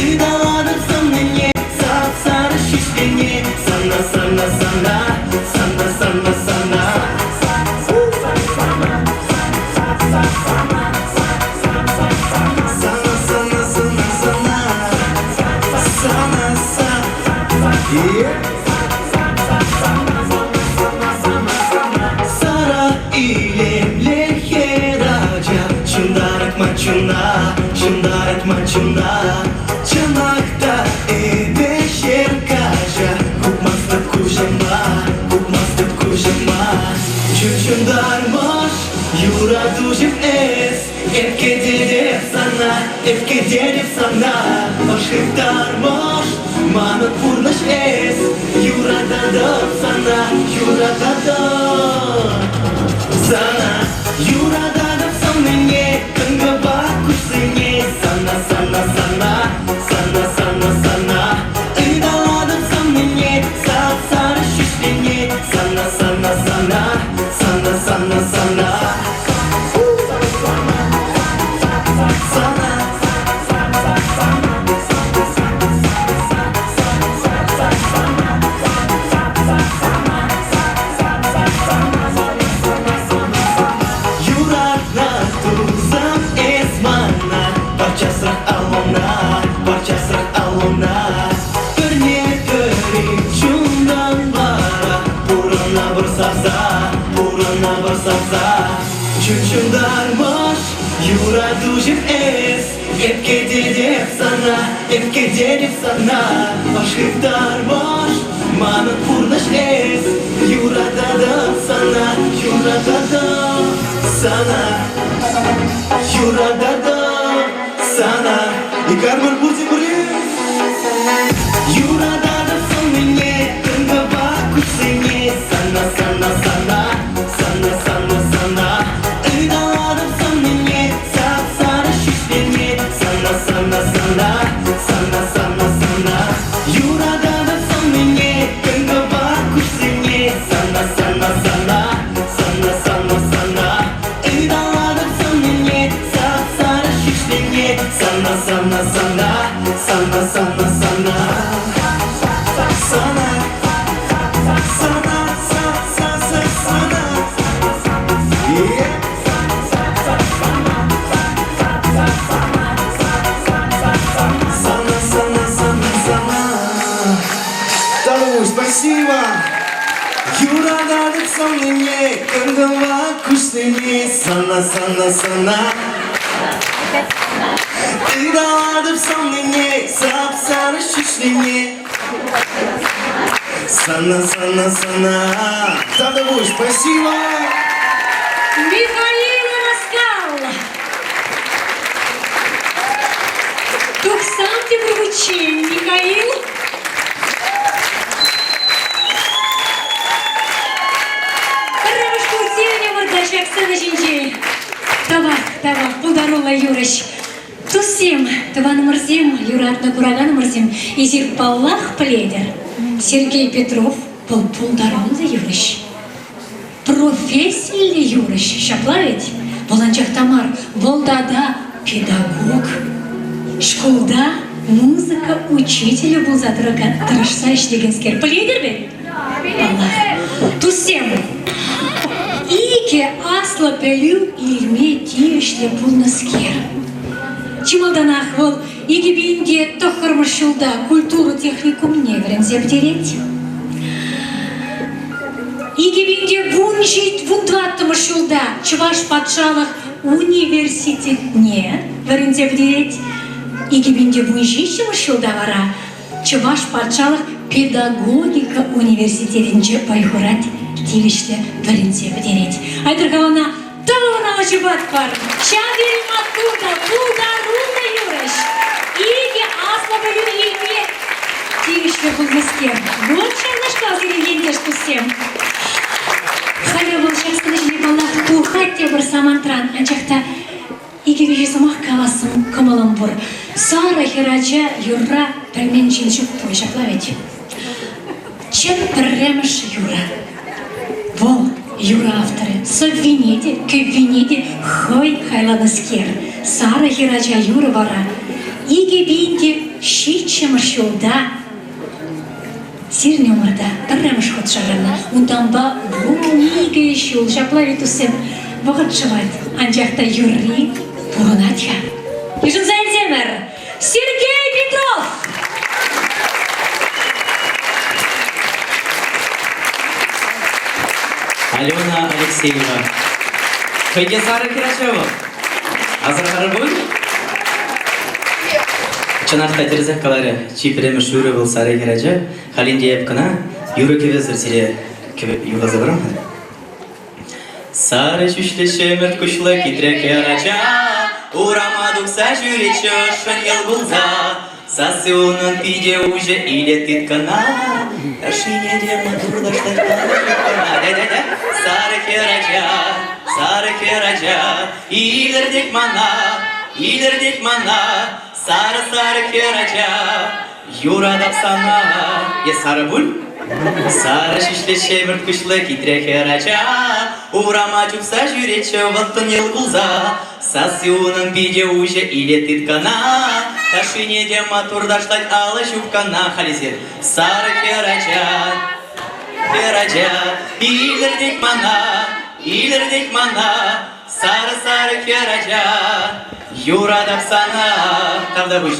Ыталатӑп саннине, сап-сарӑ ҫӳҫлене, сана, сана, сана, сана, сана, сана. Сана, сана, сана, сана, сана, сана. И... Сара илемлӗ хӗрача, Ҫунтарать чуна, ҫунтарать чуна. Чӑнах та эпӗ ҫер каҫа, Хупмастӑп куҫӑма, хупмастӑп куҫӑма. Чун ҫунтармӑш, юратуҫӑм эс, Эп кӗтетӗп сана, эп кӗтетӗп сана. Ӑш хыптармӑш, манӑн пурнӑҫ эс, Юрататӑп сана, юрататӑп сана. Юрататӑп саннине, кӑн-кӑвак куҫсене, Сана, сана, сана, сана, сана, сана. Ыталатӑп саннине, сап-сарӑ ҫӳҫлене, Сана, сана, сана, сана, сана, сана. Сана. Юратнӑ тусам эс мана, Пар часрах аллуна, пар часрах аллуна. Пӗрне пӗри чунтан вара Пурӑна пӗр савса, пурӑна пӗр савса. Чун ҫунтармӑш, юратуҫӑм эс, Эп кӗтетӗп сана, эп кӗтетӗп сана. Ӑш хыптармӑш, манӑн пурнӑҫ эс, Юрататӑп сана, юрататӑп сана. Юрататӑп сана. И Карман пурте пӗрле. Юрататӑп саннине, кӑн-кӑвак куҫсене, Сана, сана, сана, сана, сана, сана. Ыталатӑп саннине, сап-сарӑ ҫӳҫлене, Сана, сана, сана, сана, сана, сана. Юрататӑп саннине, кӑн-кӑвак куҫсене, Сана, сана, сана, сана, сана, сана. Ыталатӑп саннине, сап-сарӑ ҫӳҫлене, Сана, сана, сана, сана, сана, сана. Сана, сана, са, са, са, сана. И... Сана, сана, сана, сана. Таруш, спасибо! Юрататӑп саннине, кӑн-кӑвак куҫсене, Сана, сана, сана. Ыталатӑп саннине, сап-сарӑ ҫӳҫлене. Сана, сана, сана. Тавтапуҫ, спасибо! Михаил Раскал! Тухсан тепӗр хутчен, Михаил. Пӗрремӗш хутчен ӑмӑрта ҫак сцена ҫинче. Тавах, тавах, пултаруллӑ юрӑҫ. Туссем, тӑванӑмӑрсем, юратнӑ кураканӑмӑрсем, эсир паллах пӗлетӗр, Сергей Петров вӑл пултаруллӑ юрӑҫ. Профессиллӗ юрӑҫ, ҫапла вӗт? Вӑл анчах та мар, вӑл тата педагог. Шкулта музыка учителӗ пулса тӑрӑшса ӗҫлекенскер. Пӗлетӗр вӗт? Паллах. Туссем, икӗ аслӑ пӗлӳ илме тивӗҫлӗ пулнӑскер. Чи малтанах вӑл 2009 ҫулта культура техникумне вӗренсе пӗтерет. 2014 ҫулта Чӑваш патшалӑх университетне вӗренсе пӗтерет. 2017 ҫулта вара Чӑваш патшалӑх педагогика университетӗнче вӑй хурать, тивӗҫлӗ вӗренсе пӗтерет. Айтӑр-ха ӑна тӑвӑлӑн алӑ ҫупатпӑр. Ҫав тери маттур та пултаруллӑ юрӑҫ. Икӗ аслӑ пӗлӳ илме тивӗҫлӗ пулнӑскер. Вот ҫавнашкал сирӗн ентеш туссем. Халӗ вӑл ҫак сцена ҫине паллах тухать тепӗр самантран, анчах та Икӗ-виҫӗ сӑмах калассӑн кӑмӑлӑм пур. Сарӑ хӗрача юрра пӗлмен ҫын ҫук пуль ҫапла вӗт. Чӑн пӗрремӗш юрӑ. Вӑл юрӑ авторӗ сӑввине те, кӗввине те хӑй хайланӑскер. Сарӑ хӗрача юрӑ вара 2007 ҫулта Сирӗн умӑрта пӗрремӗш хут шӑраннӑ. Унтанпа 12 ҫул ҫапла вӗт туссем вӑхӑт шӑвать, анчах та юрри пурӑнать-ха. Йышӑнса илсемӗр, Сергей Петров! Алена Алексеева. Хӑй те сарӑ хӗрача вӑл. Асӑрхарӑр пуль? Чӑнах та тӗрӗсех каларӗ. Чи пӗрремӗш юрӑ вӑл сарӑ хӗрача. Халь ӗнтӗ эп кӑна юрӑ-кӗвӗсӗр сире юрласа парам-ха. Сарӑ ҫӳҫлӗ ҫӗмӗрт куҫлӑ хитре хӗрача урама тухса ҫӳретчӗ ӑшшӑн йӑл кулса. Сасси унӑн питӗ уҫӑ илет тыткӑна. Ташшине те маттурлаштарса Сарӑ хӗрача, сарӑ хӗрача, илӗртет мана, илӗртет мана. Сарӑ-сарӑ хӗрача, юратап сана. Е сарӑ пуль? Сарӑ ҫӳҫлӗ ҫемӗрт куҫлӑ хитре хӗрача урама чупса ҫӳретчӗ вӑрттӑн йӑл кулса. Сасси унӑн питӗ уҫӑ илет тыткана, ташшине те маттур ташлать алӑ ҫупкана. Халь эсир сарӑ хӗрача, хӗрача, илӗртет мана, илӗртет мана. Сарӑ-сарӑ хӗрача, юратап сана. Тавтапуҫ.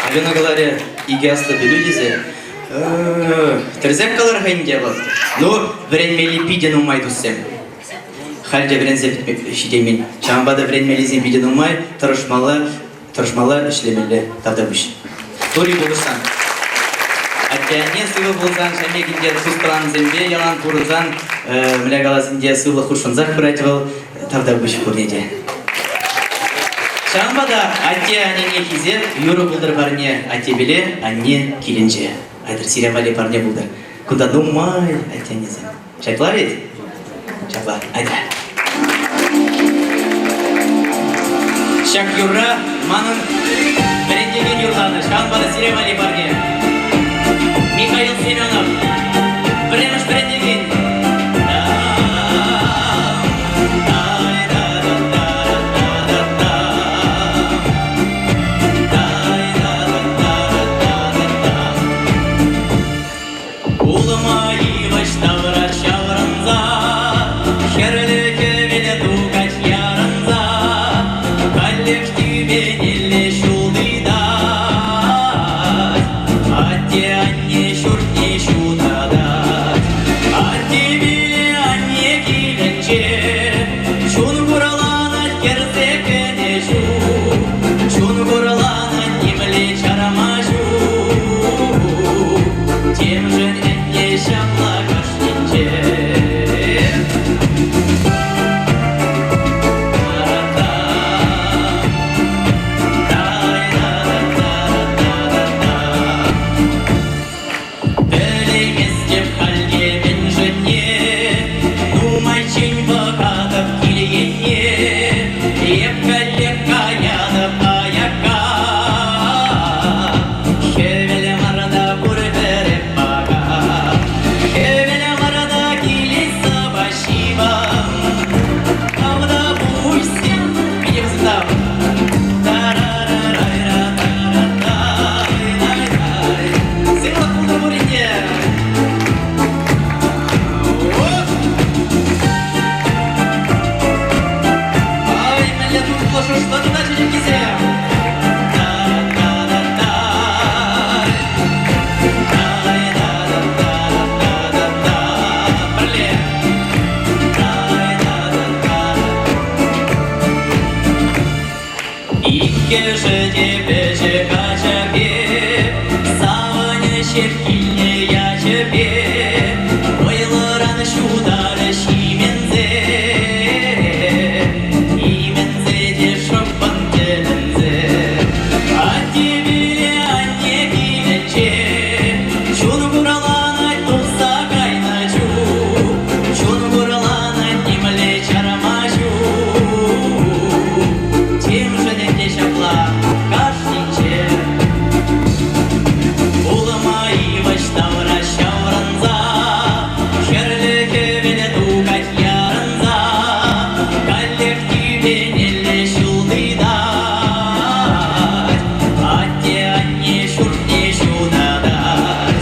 Алена каларӗ, икӗ аслӑ пӗлӳ тесе. Тӗрӗсех калар-ха ӗнтӗ вӑл. Ну, вӗренмелли питӗ нумай туссем. Халь те вӗренсе ҫитеймен. Ҫавӑнпа та вӗренмеллисем питӗ нумай, тӑрӑшмалла. Тӑрӑшмалла, ӗҫлемелле. Тавтапуҫ. Тури пулӑшсан. Атте-анне сывӑ пулсан, ҫемье тус-тӑвансемпе ялан пурӑнсан, мӗнле калас ӗнтӗ, сывлӑх хутшӑнсах пырать вӑл. Тавтапуҫ пурне те. Ҫавӑнпа та атте-аннене хисеп, юрӑ пултӑр парне, аттепеле анне килӗнче. Айтӑр, сире валли парне пултӑр. Кунта нумай атте-аннесем. Ҫапла ведь? Ҫапла, айта. Ҫак юрра манӑн вӗрентекен юрланӑ. Ҫавӑнпа та сире валли парне. Михаил Семенов, пӗрремӗш вӗрентекен. Улӑма йывӑҫ тавра ҫаврӑнса, Хӗрлӗ хӗвел тухать ярӑнса, Каллех тӳпенелле ҫул тытать, Атте-анне ҫуртне ҫутатать. Аттепе анне килӗнче Чун кураланать кӗрсе кӗнӗ ҫул, Чун кураланать нимле чарма ҫук. Темшӗн ӗнтӗ ҫапла кашнинче. Пӗлейместӗп халь те мӗншӗнне, нумайччен пӑхатӑп кил енне. Эп каллех каятӑп аякка. Хӗвел мар та пурпӗрех паха. Хӗвел мар та. Эпӗ те пӗчӗк ача пек, савӑнӗҫ эп килнӗ ячӗпе. Вӑйлӑран ҫутарӗҫ именсе, именсе те шӑппӑн тӗлӗнсе. Атте-пеле анне килӗнче, чун кураланать тухса кайнӑ чух, чун кураланать нимле чарма ҫук. Темшӗн ӗнтӗ ҫапла кашнинче Улӑма йывӑҫ тавра ҫаврӑнса, Хӗрлӗ хӗвел тухать ярӑнса, Каллех тӳпенелле ҫул тытать. Атте-анне ҫуртне ҫутатать.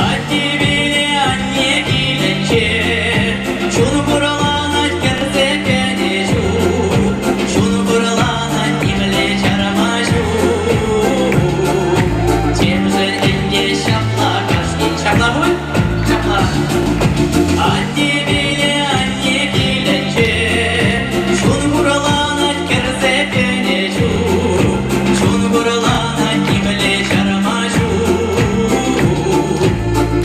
Атте-пеле анне килӗнче Чун кураланать кӗрсе кӗнӗ чух, Чун кураланать нимле чарма ҫук. Темшӗн ӗнтӗ ҫапла кашнин ҫапла пуль? Ҫапла. Атте-пеле анне килӗнче Чун кураланать кӗрсе кӗнӗ чух, Чун кураланать нимле чарма ҫук.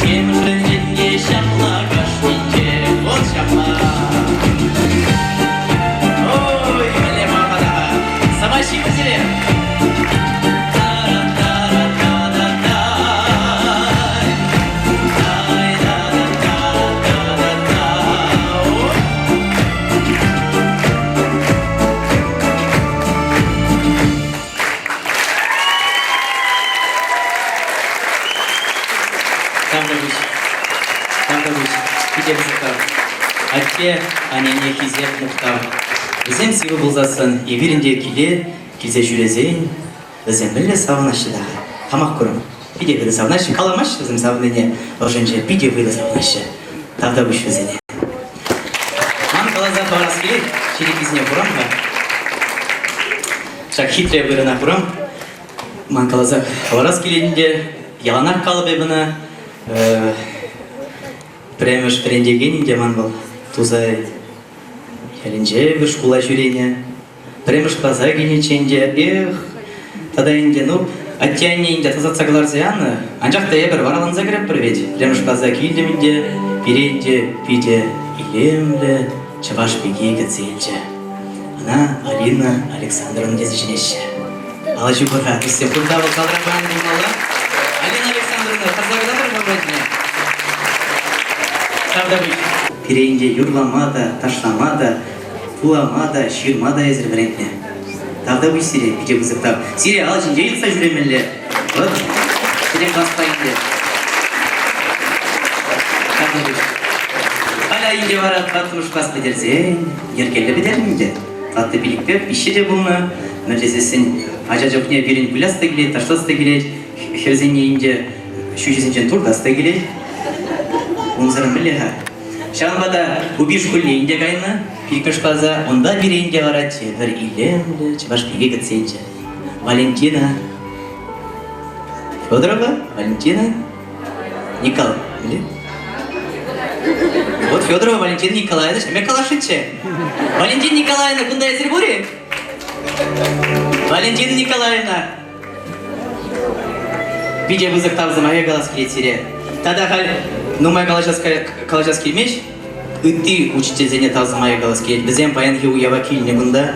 Темшӗн ӗнтӗ ҫапла кашнинче, вот ҫапла. Ой, мӗнле паха-та. Спасибо сире. Та-ра-та-ра-та-та-тай. Тай-та-та-та-та-та. Тавтапуҫ. Тавтапуҫ. Питӗ пысӑк тав. Атте, аннене хисеп, мухтав. Вӗсем сывӑ пулсассӑн эпир ӗнтӗ киле килсе ҫӳресен вӗсем мӗнле савӑнаҫҫӗ та хамах курӑм. Питӗ вӑйлӑ савӑнаҫҫӗ. Каламаҫҫӗ вӗсем савӑннине ӑшӗнче питӗ вӑйлӑ савӑнаҫҫӗ. Тавтапуҫ вӗсене. Ман каласа хӑварас килет, черетлисене хурам-ха. Ҫак хитре вырӑна хурам. Ман каласа хӑварас килет ӗнтӗ, яланах калӑп эп ӑна. Пӗрремӗш вӗрентекен ӗнтӗ ман вӑл Тусай ялӗнче эпир шкула ҫӳренӗ. Пӗрремӗш класа килнӗччен те, эх, тата ӗнтӗ, ну, атте-анне ӗнтӗ тасатса кӑларса янӑ, анчах та эпир вараланса кӗретпӗр вӗт. Пӗрремӗш класа килтӗм ӗнтӗ, пире ӗнтӗ питӗ илемлӗ чӑваш пики кӗтсе илчӗ. Ӑна Алина Александровна тесе чӗнеҫҫӗ. Алӑ ҫупӑр-ха, туссем, кунта вӑл залра паян пулмалла. Алина Александровна, тӑрса кӑтартӑр ман патне. Тавтапуҫ. Пире ӗнтӗ юрлама та, ташлама та, вулама та, ҫырма та эсир вӗрентнӗ. Тавтапуҫ сире, питӗ пысӑк тав. Сире ал ҫинче йӑтса ҫӳремелле. Вӑт, сире класпа ӗнтӗ. Тавтапуҫ. Халь ӗнтӗ вара тӑваттӑмӗш класс пӗтерсен, йӗркеллӗ пӗтернӗ ӗнтӗ. Тӑваттӑ пилӗкпе виҫҫе те пулнӑ. Мӗн тесессӗн ача чухне пирӗн выляс та килет, ташлас та килет, хӗрсене ӗнтӗ ҫӳҫӗсенчен туртас та килет. Унсӑрӑн мӗнле-ха? Ҫавӑнпа та Упи шкулне ӗнтӗ кайнӑ, пиллӗкмӗш класа. Унта пире ӗнтӗ вара тепӗр илемлӗ чӑваш пики кӗтсе илчӗ. Валентина Федорова? Валентина Никол... Вот Федорова Валентина Николаевна ҫӗме каласшӑнччӗ. Валентина Николаевна, кунта эсир пур-и? Валентина Николаевна! Питӗ пысӑк тав сӑмахӗ калас килет сире. Тата халь нумай калаҫас, калаҫас килмест. Ытти учительсене тав сӑмахӗ калас килет. Вӗсем паянхи уява килнӗ кунта.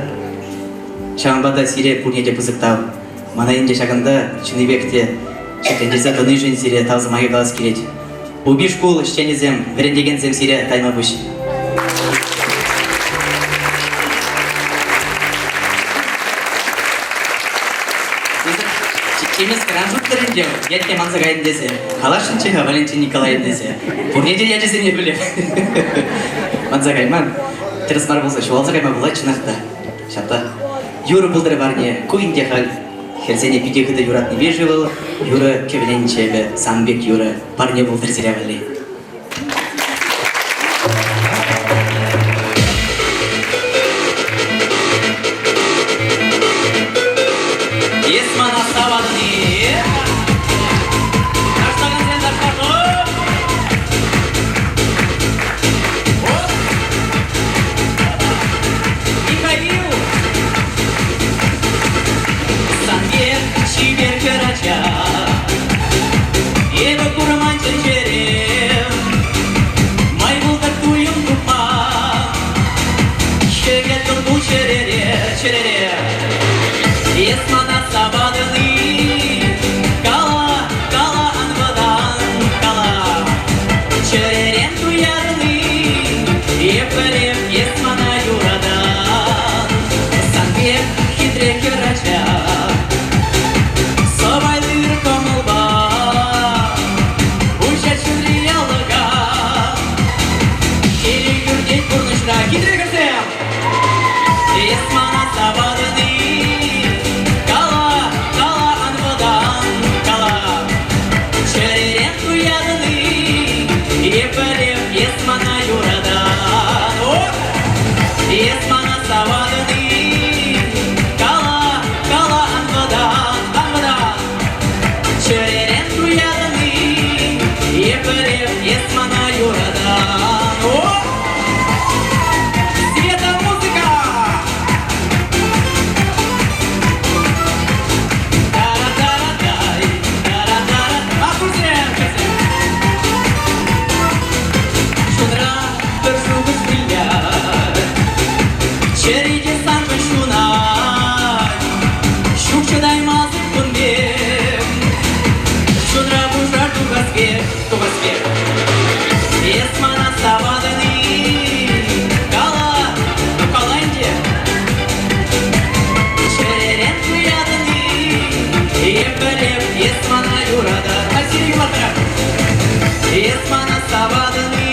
Ҫавӑнпа та сире пурне те пысӑк тав. Мана ӗнтӗ ҫакӑнта чӑннипех те ҫӗклентерсе тӑнишӗн сире тав сӑмахӗ калас килет. Упи шкул ӗҫченӗсем, вӗрентекенсем сире тайма пуҫ. Чемес шуттӑр ӗнтӗ, ятне манса кайнӑ тесе. Каласшӑнччӗ-ха Валентин Николаев тесе. Пурне те ячӗсене пӗлеп. Манса кайман. Тӗрӗс мар пулса ҫухалса кайма пулать чӑнах та. Ҫапла. Юрӑ пултӑр парне. Ку ӗнтӗ халь хӗрсене питӗ хытӑ юратнипе-ши вӑл юрӑ кӗвӗленчӗ эпӗ. Сан пек юрӑ парне пултӑр сире валли. Эс мана саватни. Ташлакансем ташлашӑн. Вот. Михаил! та хитре хӗрсем! Эс мана саватӑн-и? Кала, кала, ан вӑтан, кала. Чӗререн туятӑн-и? Эпӗрех эс мана юратан. О! Эс мана саватӑн-и? Кала, кала, ан вӑтан, ан вӑтан. Чӗререн туятӑн-и? Эпӗрех эс мана юратан. О! Света музыка! Тара-тара-тай, тара-тара. Маттурсем, хӗрсем! Чунра пӗр шухӑш вылять, чӗри те саншӑн ҫунать. Ҫук чӑтаймасӑр кун пек, чунра пушар тухас пек, тухас пек. Эс мана саватӑн-и? Кала, ну кала ӗнтӗ. Чӗререн туятӑн-и? Эпӗрех эс мана юратан. Аль юрлаттарах. Эс мана саватӑн-и?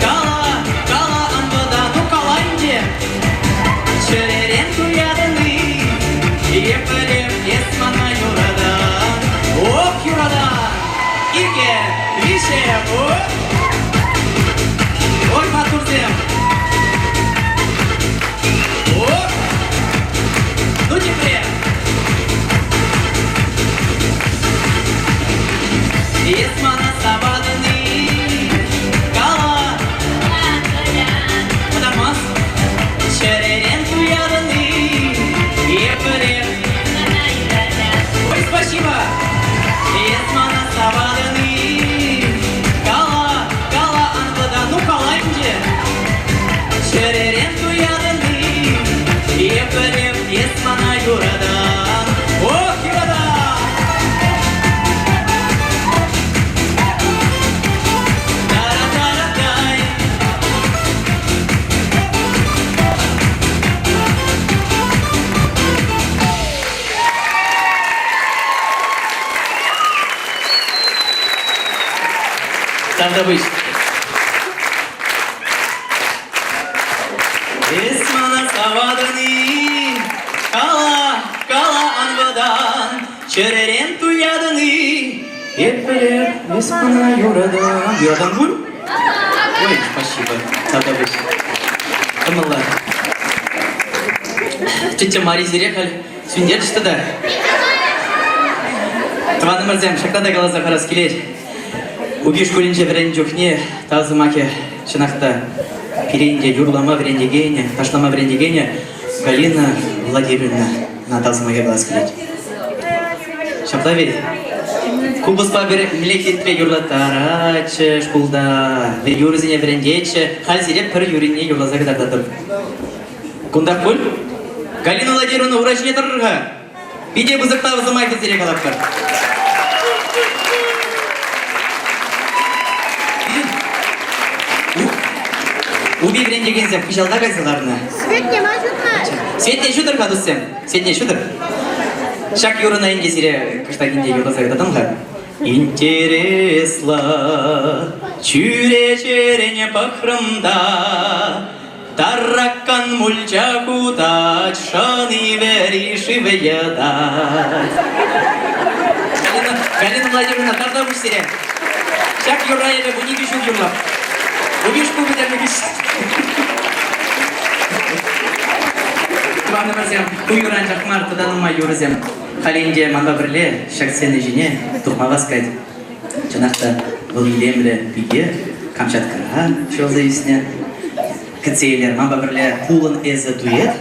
Кала, кала, ан вӑтан, ну кала ӗнтӗ. Чӗререн туятӑн-и? Эпӗрех эс мана юратан. Ох, юратан! Икӗ, виҫӗ, оп! Ой, маттурсем! Оп! Ну, тепре! Эс мана саватӑн-и? Кала! Пытармас! Чӗререн туятӑн-и? Эпӗрех! Ой, спасибо! Эс мана саватӑн-и? Кала, кала, ан вӑта, ну кала ӗнтӗ! Чӗререн туятӑн-и? Эпӗрех эс мана юратан. Ох, юратан! Тара-тара-тай! Тавтапуҫ. Эс мана саватӑн-и? Кала, кала ан вӑтан, чӗререн туятӑн-и? Эп пӗлеп, эс мана юратан. Юратан пуль? Ой, спасибо. Тавтапуҫ. Кӑмӑллӑ. Тетя Мари сире халь сӳнтерчӗ тата. Тӑванӑмӑрсем, ҫакна та каласа хӑварас килет. Упи шкулӗнче вӗреннӗ чухне тав сӑмахӗ чӑнах та пирӗн те юрлама вӗрентекенӗ, ташлама вӗрентекенӗ Галина Владимировна на тав сӑмахӗ калас килет. Ҫапла ведь? Купӑспа пӗр мӗнле хитре юрлаттаратчӗ шкулта, юрӑсене вӗрентетчӗ. Халь сире пӗр юррине юрласа кӑтартатӑп. Кунтах пуль? Галина Владимировна, ура ҫине тӑрӑр-ха. Питӗ пысӑк тав сӑмахӗ сире калатпӑр. Упи вӗрентекенсем хыҫалта кайса ларнӑ. Светне ма ҫутмасть? Светне ҫутӑр-ха, туссем. Светне ҫутӑр. Ҫак юрӑна ӗнтӗ сире кӑштах ӗнтӗ юрласа кӑтартам-ха. Интереслӑ чӳречерен пӑхрӑм та Таракан мульча хутать, шӑни вӗри шыв йӑтать. Галина, Галина Владимировна, тавтапуҫ сире. Ҫак юрра эпӗ 12 ҫул юрлап. Упи шкул пӗтернӗ хыҫҫӑн. Тӑванӑмӑрсем, ку юрӑ анчах мар, тата нумай юрӑсем. Халь ӗнтӗ манпа пӗрле ҫак сцена ҫине тухма васкать. Чӑнах та, вӑл илемлӗ пике Камчаткӑра ҫуралса ӳснӗ. Кӗтсе илер, манпа пӗрле Пулӑн эсӗ дуэт.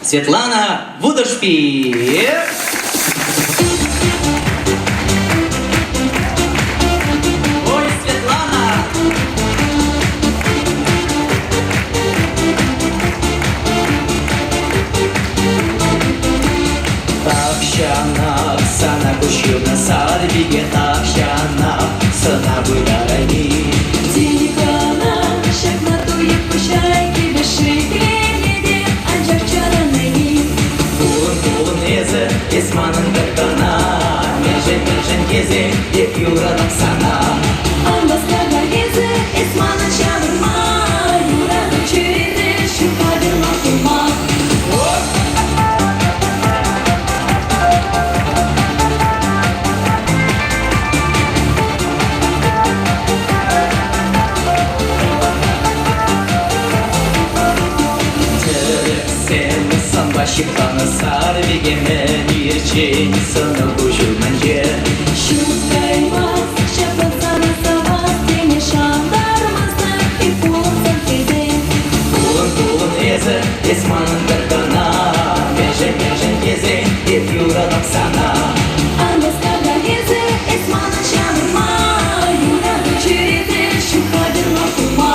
Светлана Вутӑшпи! Ой, Светлана! Тахҫанах сана куҫ хывнӑ сар пике тахҫанах сӑна вылярайми. Тихӑна ҫакна туйӑп пуҫай килӗшекленӗ те, анчах чарӑнайми. Пулӑн, пулӑн эсӗ, эс манӑн пӗр кӑна. Мӗншӗн, мӗншӗн тесен эп юратап сана. Ан васка-ха эсӗ, эс манӑн ҫавӑрма. Юратӑп. Ҫӑрапа ҫыхланӑ сар пикеме ирччен сӑнӑ куҫ умӗнче. Ҫут каймасть, ҫапла сана савас тени шантармасан и пулсан тесе. Пулӑн, пулӑн эсӗ, эс манӑн пӗр кӑна. Мӗншӗн, мӗншӗн тесен эп юратап сана. Ан васкага эсӗ, эс манӑн ҫавӑрма. Юрату чӗресе ҫук хатӗр пулма.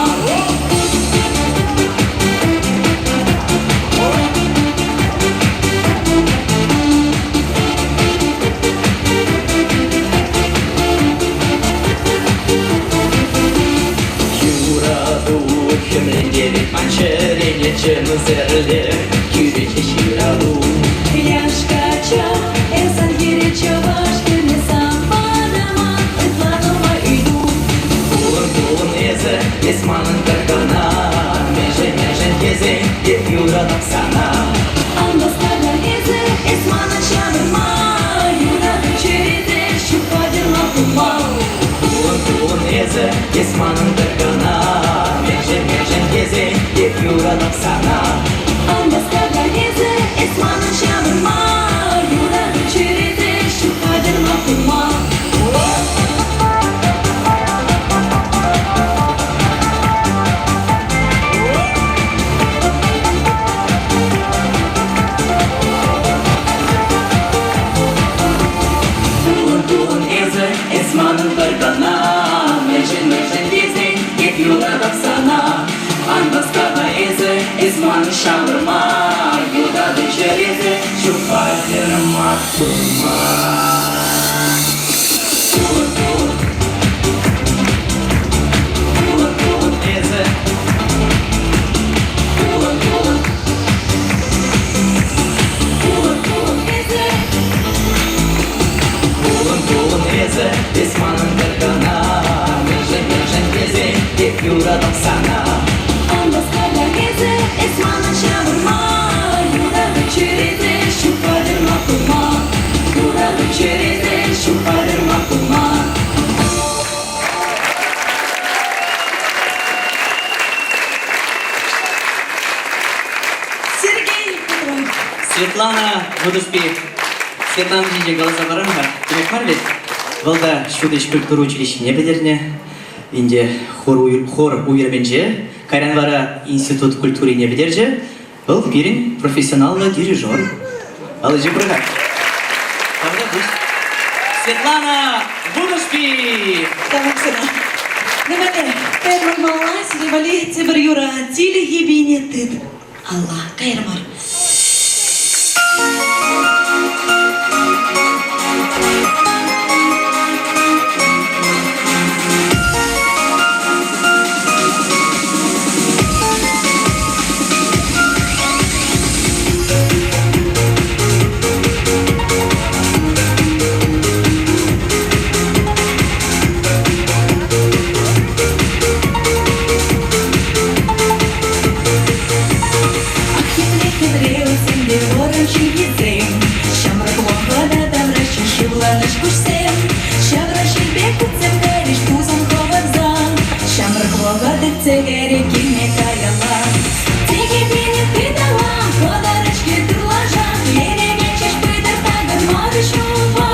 Юрату хӗмлентерет ман чӗрене чӗмсӗрле кӳрече ҫырату. Яшкача, эсӗн хире чӑваш хӗрне сан патӑма ытла нумай ыйту. Пулӑн, пулӑн эсӗ, эс манӑн пӗр кӑна. Мӗншӗн, мӗншӗн тесен эп юратап сана. Ан васкага эсӗ, эс манӑн ҫавӑрма. Юрату чӗресе ҫук хатӗр пулма. Пулӑн, пулӑн эсӗ, эс манӑн пӗр кӑна. Мӗншӗн, мӗншӗн тесен эп юратап сана. Ан васкага эсӗ, эс манӑн ҫавӑрма. Юрату чӗресе ҫук хатӗр пулма. Пулӑн, пулӑн эсӗ, эс манӑн пӗр кӑна. Мӗншӗн, мӗншӗн тесен эп юратап сана. Ан васкага эсӗ, эс манӑн ҫавӑрма. Юрату чӗресе ҫук хатӗр мар пулма. Пулӑн, пулӑн, пулӑн, пулӑн эсӗ. Пулӑн, пулӑн, пулӑн, пулӑн Эсӗ Пулӑн, пулӑн эсӗ, эс манӑн пӗр кӑна. Мӗншӗн, мӗншӗн тесен эп юратап сана. Ан васкага эсӗ, эс манӑн ҫавӑрма. Юрату чӗресе ҫук хатӗр пулма. Юрату чӗресе ҫук хатӗр пулма. Сергей Петров. Светлана Вутӑшпи. Светлана ҫинчен каласа парам-ха. Тӳрех мар вӗт. Вӑл та ҫутӗҫ культура училищине пӗтернӗ. Ӗнтӗ хор, хор уйрӑмӗнче, кайран вара институт культурине пӗтерчӗ. Вӑл пирӗн профессионаллӑ дирижер. Алӑ ҫупрӑр-ха. Тавтапуҫ. Светлана Вутӑшпи! Тавах сана. Нумай кайрӑмӑр малалла, сире валли тепӗр юрӑ тилхепине тыт. Алла, кайрӑмӑр. Ах, епле хитре усемпе вӑрӑм ҫилхисем, Ҫамрӑк вӑхӑта тавраҫҫӗ шывланӑҫ куҫсем. Ҫавра ҫилпе кутсем кайрӗҫ пусӑм хӑвӑрса, Ҫамрӑк вӑхӑт иртсе кайрӗ килме каялла. Тихипене тытала, кӑтарать-ҫке тырлаша, Лерене ҫеҫ пытӑр такӑнмарӗ ҫулпа.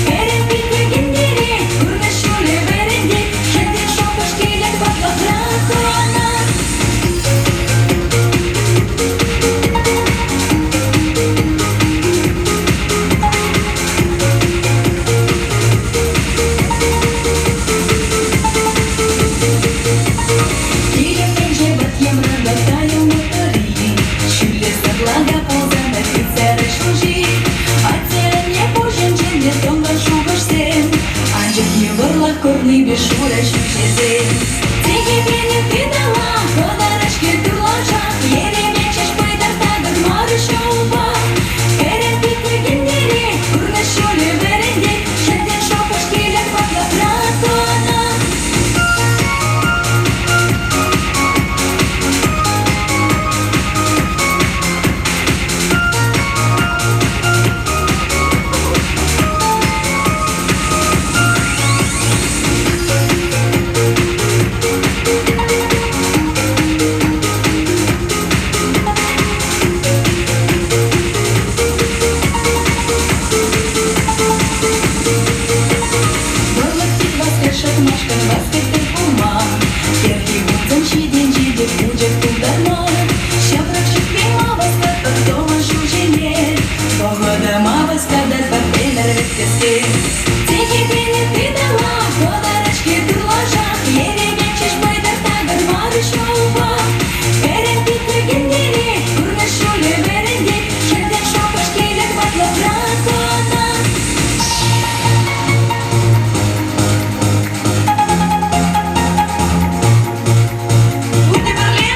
Кӗрен пилӗк кӗнтерет, пурнӑҫ ҫулӗ вӗрентет, Хӗртен шухӑш килет ватлӑхра кӑна. Килӗсенче мар ҫулпа. Пӗрӗн питлӗ кӗнтерет, пурнӑҫ ҫулӗ вӗрентет, хӗртен шухӑш килет ватлӑхра кӑна. Пурте пӗрле?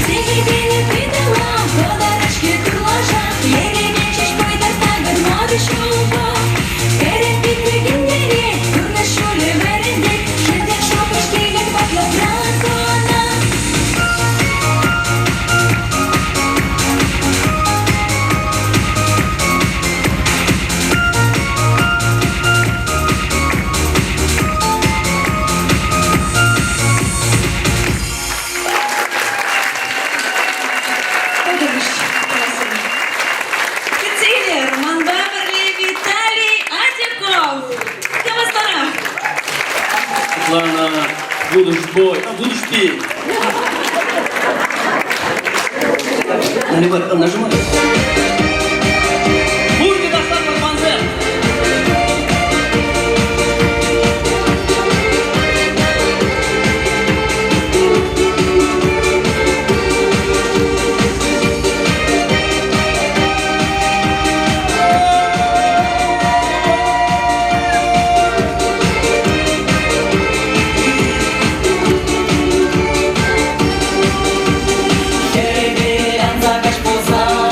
Тихипене тытӑла, кӑларать-ҫке турлаша, Ерипен ҫеҫ пайтах такӑнмарӗ ҫулпа. Пӗрӗн питлӗ кӗнтерет, пурнӑҫ ҫулӗ вӗрентет, Хӗртен шухӑш килет ватлӑхра кӑна. Тӑтӑш Кӗтсе илер, манпа пӗрле Виталий Адюков. Хавасларах. Светлана, будешь бой, а будешь петь. Наливай, нажимай. Пурте ташлатпӑр тӑвансем! Хӗвел анса каҫ пулсан.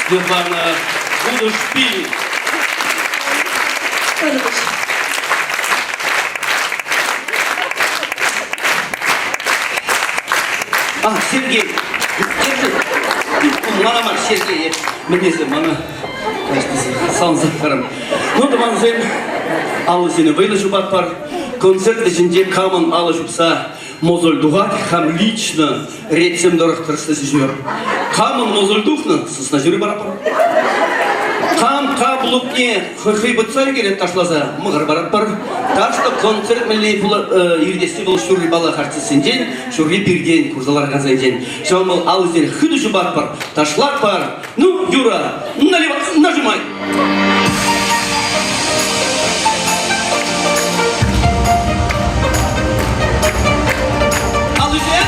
Светлана Вудушпи. А, Сергей, держи. Мана мар, Сергей, мӗн мана салса харам. Ну, тӑвансем, алӑсене вӑйлӑ ҫупатпӑр. Концерт вӗҫӗнче камӑн алӑ ҫупса мозоль тухать, хам лично ретсем тӑрӑх тӑрӑшса ҫӳрӗп. Камӑн мозоль тухнӑ, сысна ҫӳрӗ паратпӑр. Кам каблукне хӑйпӑтса ӳкерет ташласа, мӑкӑр паратпӑр. Так что концерт мӗнле иртесси вӑл ҫурри паллах артистсенчен, ҫурри пиртен курса ларакансенчен. Ҫавӑнпа алӑсене хытӑ ҫупатпӑр, ташлатпӑр. Ну, Юра, наливай, нажимай! Алӑсем!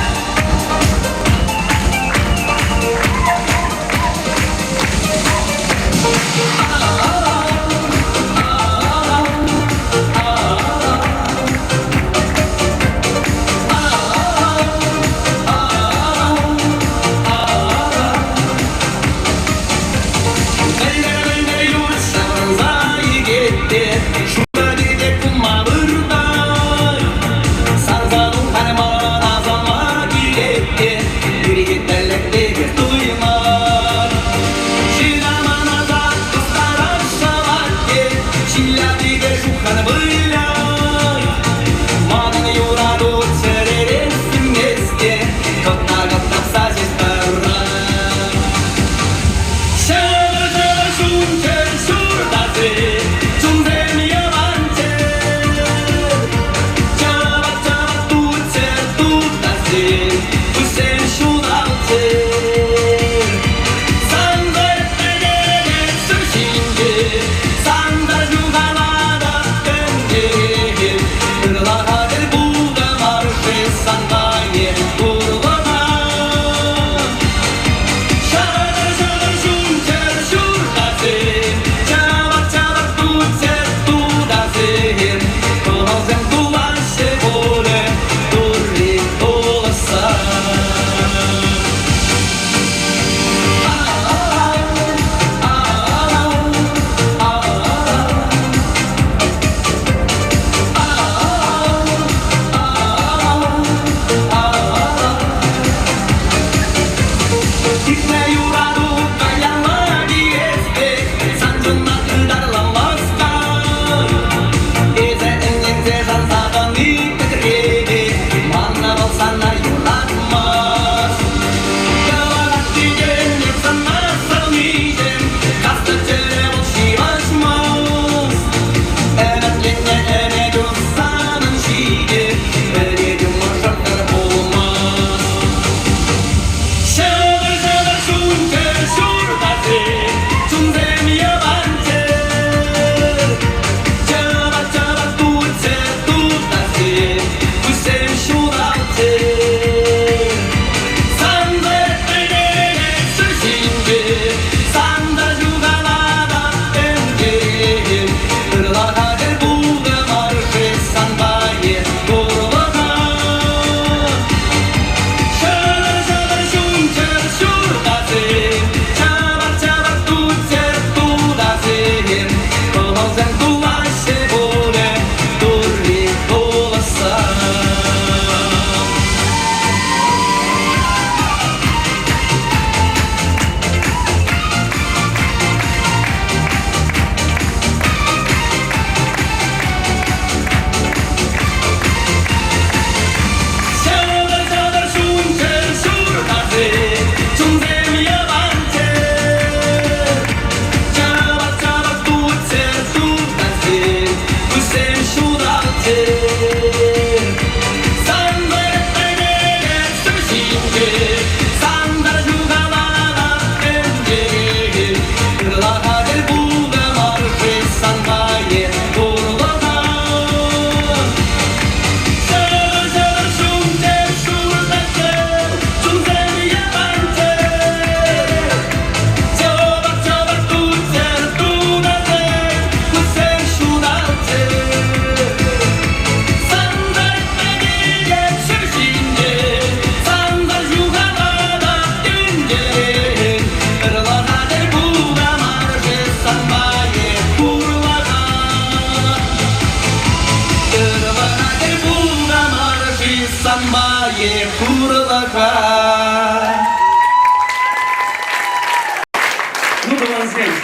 Тӑвансем,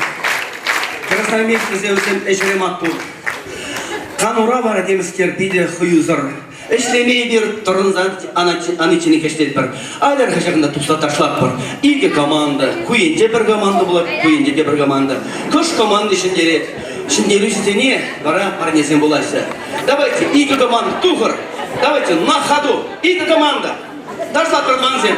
красноармейскисем вӗсем ӗҫре маттур. Канура вара темскер питӗ хӑюсӑр. Ӗҫлеме эпир тӑрӑнсан аничченех ӗҫлетпӗр. Атьӑр-ха ҫакӑнта тухса ташлатпӑр. Икӗ команда. Ку енче пӗр команда пулать, ку енче те пӗр команда. Кӑш команди ҫӗнтерет. Ҫӗнтерӳҫӗсене вара парнесем пулаҫҫӗ. Давайте икӗ команда тухӑр. Давайте на ходу. Икӗ команда. Ташлатпӑр тӑвансем.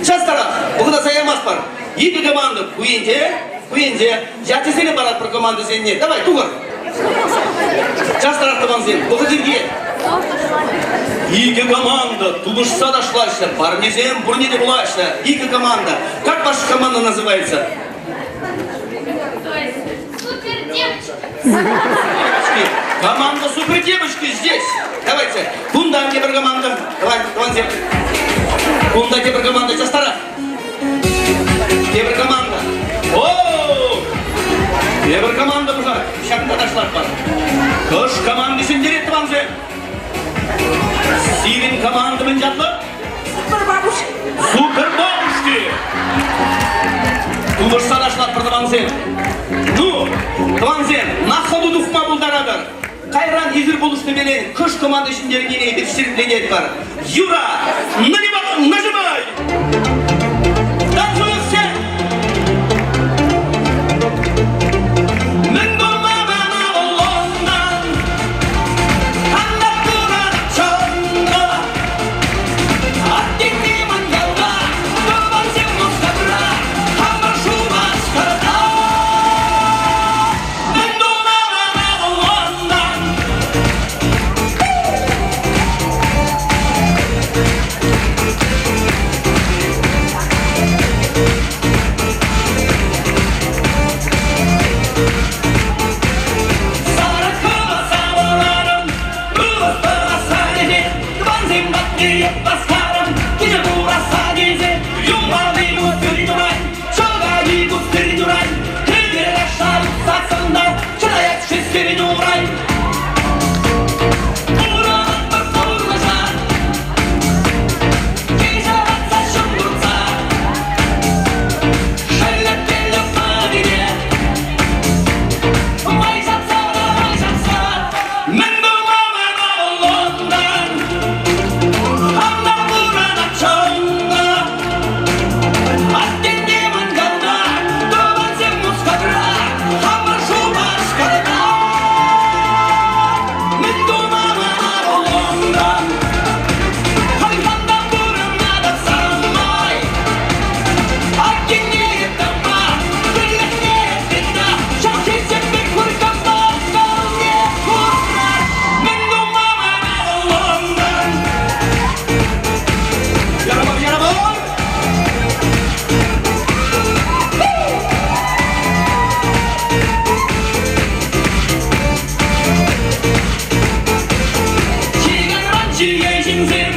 Частарах, вӑхӑта саямастпӑр. Икӗ команда ку енче, ку енче. Ячӗсене паратпӑр командӑсене. Давай, тухӑр. Частарах, тӑвансем, вӑхӑт иртет. Икӗ команда тупӑшса ташлаҫҫӗ, парнесем пурне те пулаҫҫӗ. Икӗ команда. Как ваша команда называется? Супер девочки. Команда супер девочки здесь. Давайте. Кунта тепӗр команда. Давай, тӑвансем. Кунта тепӗр команда. Частарах. Тепӗр команда. О! Тепӗр команда пушар. Ҫакна ташлатпӑр. Кӑш команди ҫӗнтерет, тӑвансем. Сирӗн команда мӗн ятлӑ? Супер бабушки. Супер бабушки! Тупӑшса ташлатпӑр, тӑвансем. Ну, тӑвансем, на ходу тухма пултаратӑр. Кайран эсир пулӑшнипелен кӑш команда ҫӗнтернине эпир ҫирӗплететпӗр. Юра, нажимай! Танцуем все! Мӗн тума мана Лондон? Антарктика чӑнкӑ. Аттенни ман ялта, тӑвансем Мускавра, хамӑр Шупашкарта. Мӗн тума мана Лондон? Сарӑ савӑларӑм, ывӑс-тӑраса тесе, тӑвансем патне эп васкарӑм, киле курасса тесе, юмали тыртурай, чӑкали тыртурай, кӗтер аша сасӑн та чӑтаять-ши сирӗн урай. Пурӑнатпӑр пурнӑҫа, кил ҫавӑтса ҫум туртса, шеллеттернӗ патине. Май ҫапса, май ҫапса, мӗн тума мана Лондон? Анда пурӑнать чӑнкӑ. Аттене ман ялта, тӑвансем Мускавра, хамӑр Шупашкарта. Мӗн тума мана Лондон? Хӑй-хӑнта пурӑнатӑп самай. Аттене тӑма, пӗрлӗхне тытса, ҫав хисеппе куркапа калне курать. Мӗн тума мана Лондон? Ярамар, ярамар! Чикӗран ҫие ҫынсем,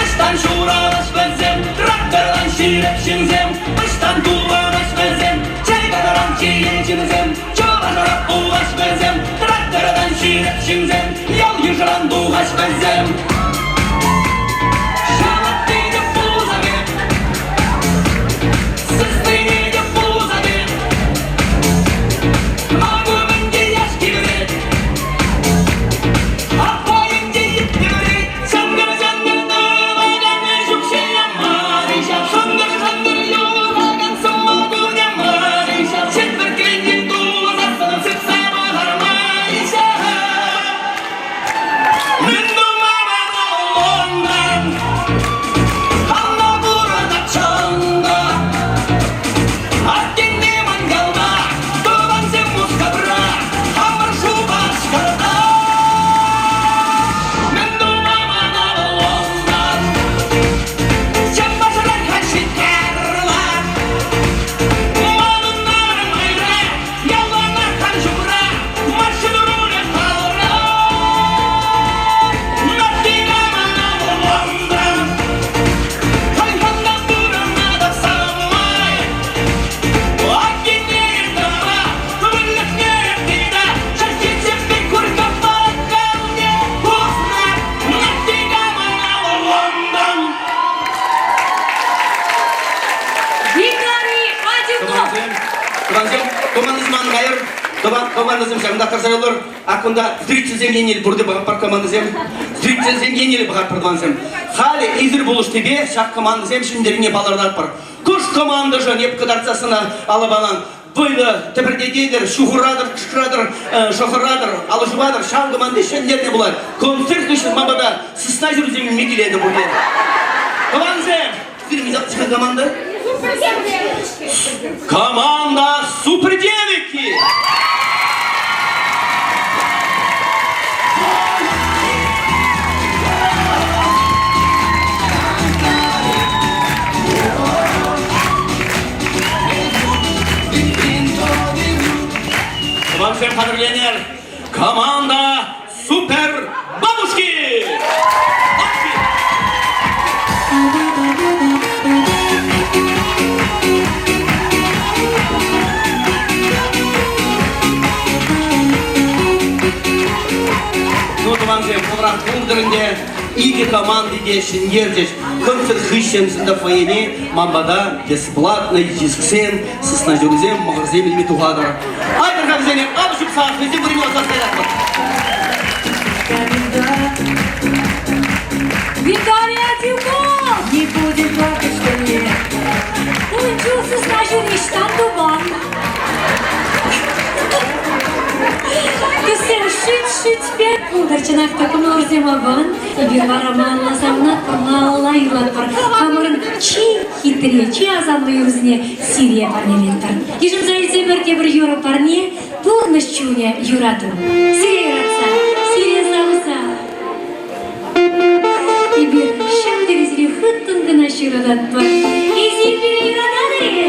ӑҫтан ҫуралаҫ вӗсем, тракторран ҫирӗп ҫынсем, ӑҫтан туланаҫ вӗсем, чикӗран ҫие ҫынсем, чӑвашра пулаҫ вӗсем, тракторран ҫирӗп ҫынсем, ял-йышран тухаҫ вӗсем. Ҫавӑттине пулса пек, сыснине те пулса пек, акӑ мӗнте яш килет. Аттенне ман ялта, тӑвансем Мускавра, хамӑр Шупашкарта. Мӗн тума мана Лондон? Чӑвашран хаҫит-карла. Манӑн арӑм майра, яланах хан ҫумра, машина рулӗ халра. Нафига мана Лондон? Хӑй-хӑнна пурӑнатӑп самай. Тӑвансем, командӑсем ан кайӑр. Тӑван командӑсем ҫакӑнта тӑрса юлӑр. Ак кунта зрительсем еннелле пурте пӑхатпӑр командӑсем. Зрительсем еннелле пӑхатпӑр тӑвансем. Халӗ эсир пулӑшнипе ҫак командӑсем ҫӗнтернине палӑртатпӑр. Кӑш командӑшӑн эп кӑтартса сана алӑпалан вӑйлӑ тӗпӗртететӗр, ҫухӑратӑр, кӑшкӑратӑр, шӑхӑратӑр, алӑ ҫупатӑр, ҫав команди ҫӗнтернӗ пулать. Концерт хыҫҫӑн ман пата сысна ҫурисем илме килетӗр пурте. Тӑвансем, сирӗн команда? Команда Супердевики! Тӑвансем хатӗрленер! Команда Супер Бабушки! Ну, тӑвансем, хӑвӑрах куртӑр ӗнтӗ, икӗ команди те ҫӗнтерчӗҫ. Концерт хыҫҫӑн сында фойене ман пата бесплатно дисксем, сысна ҫурисем, мӑкӑрсем илме тухатӑр. Айтӑр-ха вӗсене алӑ ҫупса хӑйсем вырӑнне ӑсатса яратпӑр. Виктория Тюков! Не будем плакать, что ли? Ун чух сысна ҫури ӑҫтан тупан? Тӗссем шӳт-шӳтпе пултӑр, чӑнах та кӑмӑлӑрсем аван. Эпир вара малалла савӑнатпӑр, малалла юрлатпӑр. Хамӑрӑн чи хитре, чи асамлӑ юрӑсене сире парнелетпӗр. Йышӑнса илсемӗр тепӗр юрӑ парне пурнӑҫ чунӗ юрату. Сире юратса, сире савса. Эпир ҫав тери сире хыттӑн кӑна ҫырататпӑр. Эсир пире юрататӑр-и?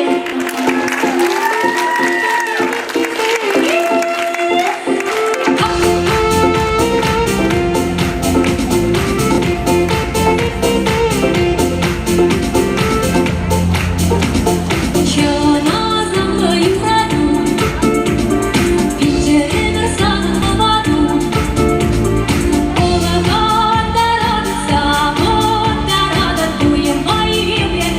Чун асамлӑ юрату, пиншерӗмӗр санӑн хӑвату. Улӑхӑн таратса, мӑнтаратӑн туйӑма илемлӗ.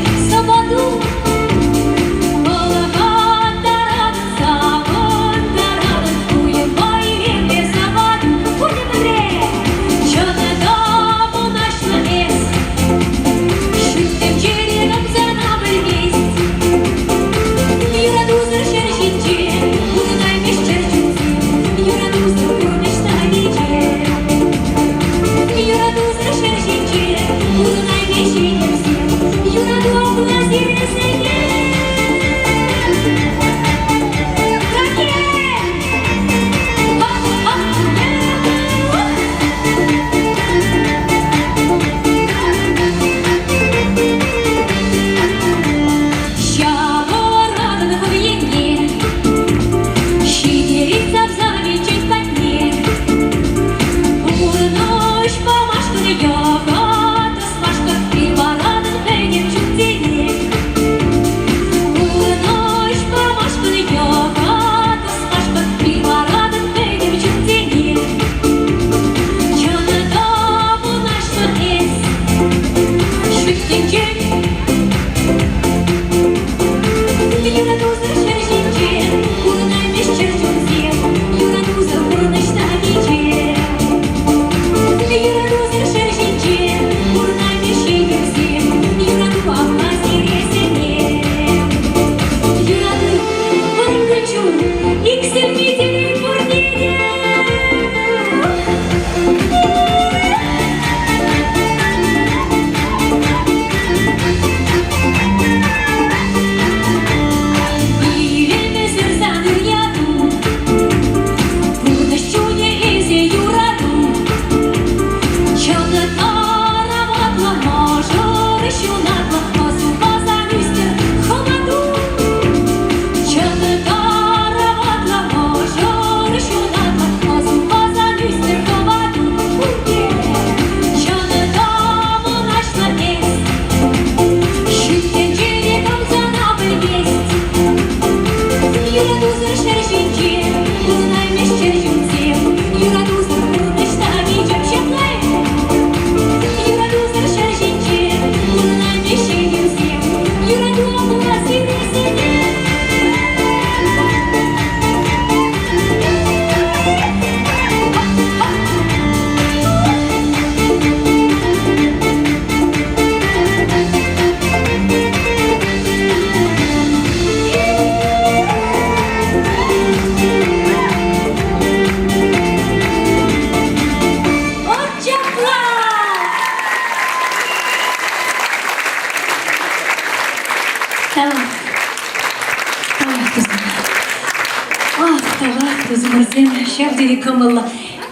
Ах, тавах, тусӑмӑрсем, ҫав тери кӑмӑллӑ.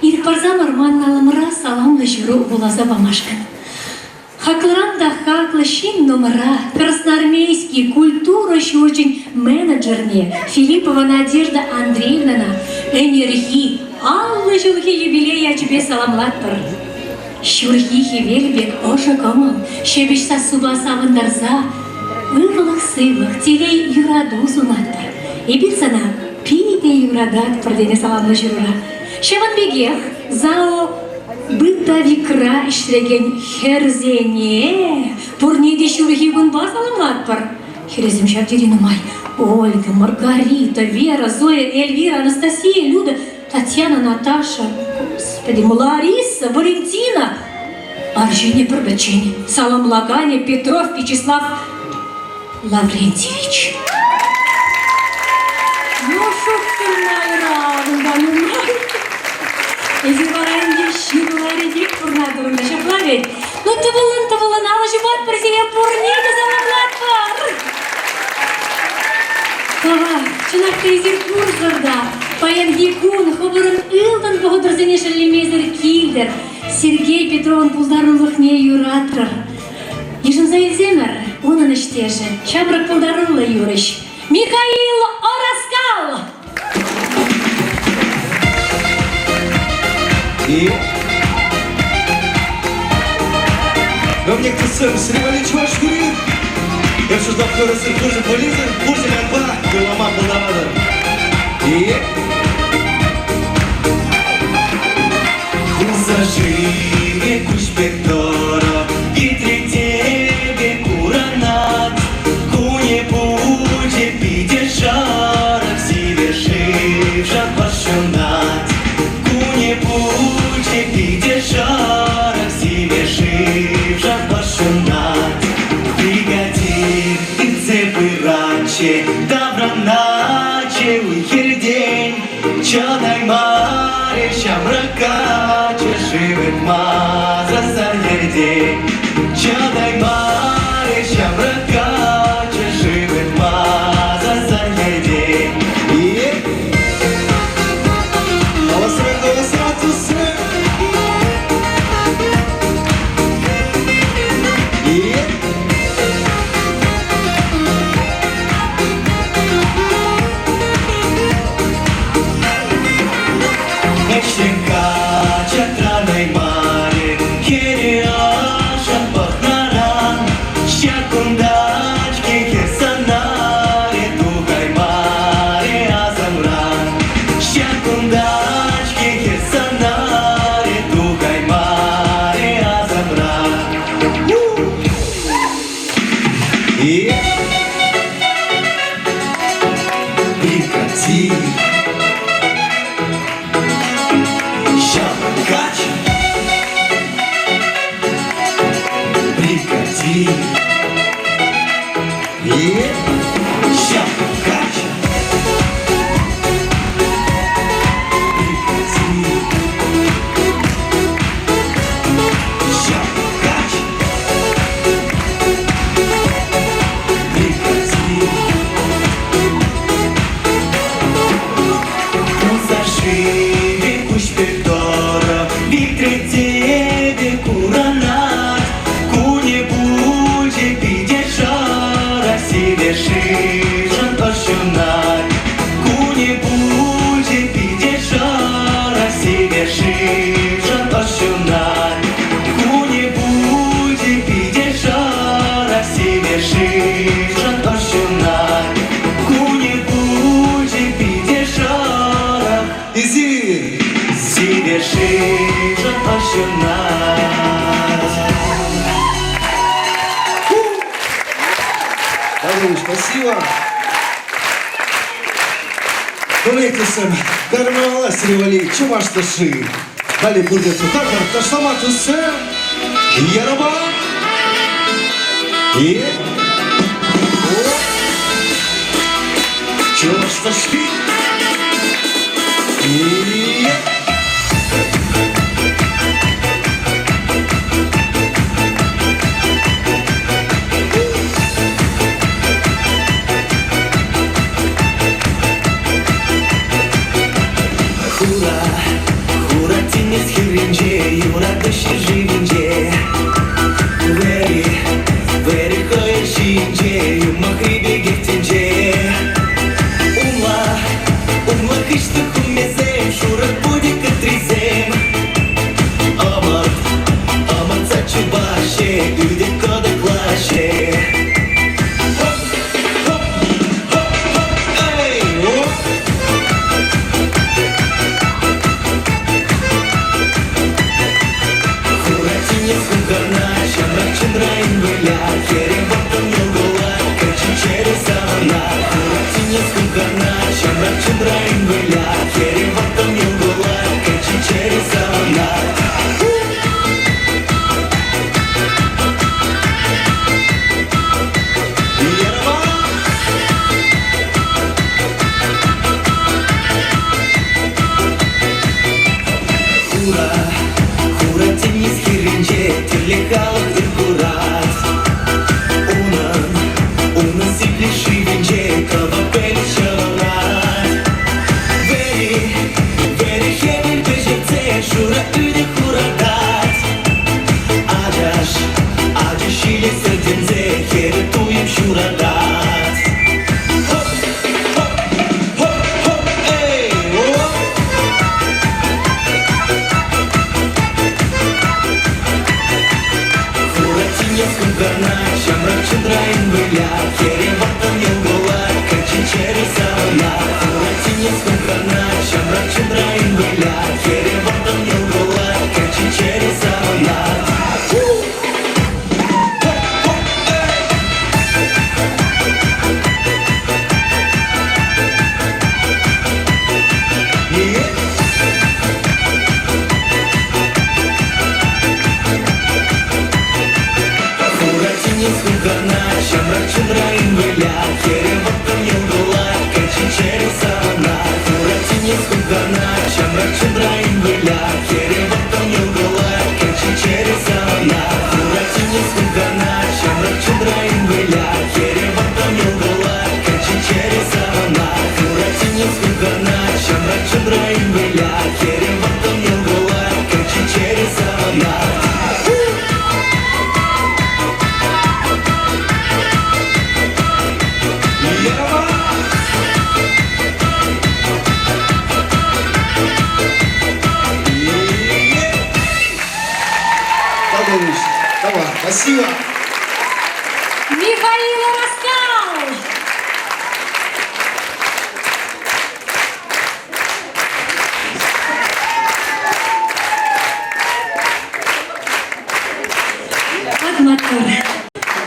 Ирӗк парсамӑр ман алӑмра саламлӑ ҫыру вуласа памашкӑн. Хаклӑран та хаклӑ ҫыннӑмӑра Красноармейски культура ҫурчӗн менеджерне Филиппова Надежда Андреевнана ӗнерхи 50 ҫулхи юбилей ячӗпе саламлатпӑр. Ҫурхи хӗвел пек ӑшӑ кӑмӑл ҫепӗҫ сассупа савӑнтарса ырлӑх-сывлӑх, телей, юрату сунатпӑр. Эпир сана питӗ юрататпӑр тенӗ саламлӑ ҫырура. Ҫавӑн пекех ЗАО Бытовикра ӗҫлекен хӗрсене пурне те ҫурхи кунпа саламлатпӑр. Хӗрӗсем ҫав тери нумай. Ольга, Маргарита, Вера, Зоя, Эльвира, Анастасия, Люда, Татьяна, Наташа, господи, Лариса, Валентина. Арҫынӗ пӗр-пӗччен. Саламлаканӗ Петров Вячеслав Лаврентьевич. Ну, шутсӑр унта нумай. Эсир вара ӗнтӗ ҫырла ретех пурӑнатӑр унта, ҫапла вӗт? Ну, тӑвӑллӑн-тӑвӑллӑн алӑ ҫупатпӑр сире пурне те саламлатпӑр! Тавах, чӑнах та эсир пурсӑр та паянхи кун хӑвӑрӑн ылтӑн вӑхӑтӑрсене шеллемесӗр килтӗр, Сергей Петровӑн пултарулӑхне юратрӑр. Йышӑнса илсемӗр унӑн ӗҫтешӗ, ҫамрӑк пултаруллӑ юрӑҫ Михаил Ораскал! И Домник тусым, Сергей Чуваш юри. Эпшыждап көрісір, пурзы полизір, пурзы ятпа, юлама пулдамадыр. И Курса куҫ пек тӑрӑ, витре курӑнать. Кунӗ пулчӗ питӗ шӑрӑх, сивӗ шыв шапашӑнать. Кунӗ пулчӗ питӗ шӑрӑх, сивӗ шыв шапашӑнать. Бригадир иртсе пыратчӗ, таврӑнатчӗ уй-хиртен. Чӑтаймарӗ ҫамрӑк каччӑ шывӑтмасӑр сар йӗртен. Чӑтаймарӗ ҫамрӑк каччӑ шывӑтмасӑр сар йӗртен. И Голосуем, голосуем, тусуем. И Ӗҫлӗ каччӑ тӑранаймарӗ, хӗрӗ ашшӗн пӑхнӑран. Ҫак кунта-ҫке хӗр сӑнарӗ тухаймарӗ асӑмран. Ҫак кунта-ҫке хӗр сӑнарӗ тухаймарӗ асӑмран. И Прекрати. Щелкач. Прекрати. И щелкач. Прекрати. Щелкач. Прекрати. Курса-шывӗ куҫ пек тӑрӑ, витрӗ те курӑнать. Кунӗ пулчӗ питӗ шӑрӑх, сивӗ шывшӑн ӑшӑнать. Кунӗ пулчӗ питӗ шӑрӑх, сивӗ шывшӑн ӑшӑнать. Кунӗ пулчӗ питӗ шӑрӑх, сивӗ шывшӑн ӑшӑнать. Кунӗ пулчӗ питӗ шӑрӑх, Изи. сивӗ шывшӑн ӑшӑнать. Павлович, спасибо. Домник тусем, кармала сиревали чӑваш ташши. Халӗ пурте тухатӑр, ташлама туссем. Ярӑпа. И. О. Чӑваш ташши. И. хӗрринче, юрату ҫӗршывӗнче. Вӗри, вӗри хӑйӑр ҫинче, юмахри пекех тӗнче. Умла, умла хыҫлӑ хумесем, шурӑ путек кӑтрисем. Ӑмӑрт, ӑмӑртса чупаҫҫӗ, ӳте кӑтӑклаҫҫӗ. Хоп, хоп, хоп, хоп, эй, оп! Хура тинӗс кукӑрна, ҫамрӑк чунран выля, хӗре вӑрттӑн йӑл кӗчӗ чӗре савӑна. Хура тинӗс кукӑрна, ҫамрӑк чунран выля, хӗре вӑрттӑн йӑл кӗчӗ чӗре савӑна. Ярӑма! Хура, хура тинӗс хӗрринче тӗрлӗ халӑх ыр курать. Унӑн, унӑн сиплӗ шывӗнче кӑвак пӗлӗт ҫӑвӑнать. Вӗри, вӗри хӗвел пӗҫертсе шурӑ ӳте хуратать. Ачаш, ачаш ҫиле сӗртӗнсе хӗрӗ туйӑм ҫуратать. Хоп, хоп, хоп, хоп, эй, оп! Хура тинӗс кукӑрна, ҫамрӑк чунран выля, хӗре вӑрттӑн йӑл кулать, каччи чӗри савӑнать. Хура тинӗс кукӑрна, ҫамрӑк чунран выля, хӗре вӑрттӑн йӑл кулать, каччи чӗри савӑнать. Хура тинӗс кукӑрна, ҫамрӑк чунран выля, хӗре вӑрттӑн йӑл кулать, каччи чӗри савӑнать. Хура тинӗс кукӑрна, ҫамрӑк чунран выля, хӗре вӑрттӑн йӑл кулать, каччи чӗри савӑнать. Хура тинӗс кукӑрна, ҫамрӑк чунран выля, хӗре вӑрттӑн йӑл кулать, каччи чӗри савӑнать. Хура тинӗс кукӑрна, ҫамрӑк чунран выля, хӗре вӑрттӑн йӑл кулать, каччи чӗри савӑнать. Давай, спасибо. Михаил Раскал! Ак маттур.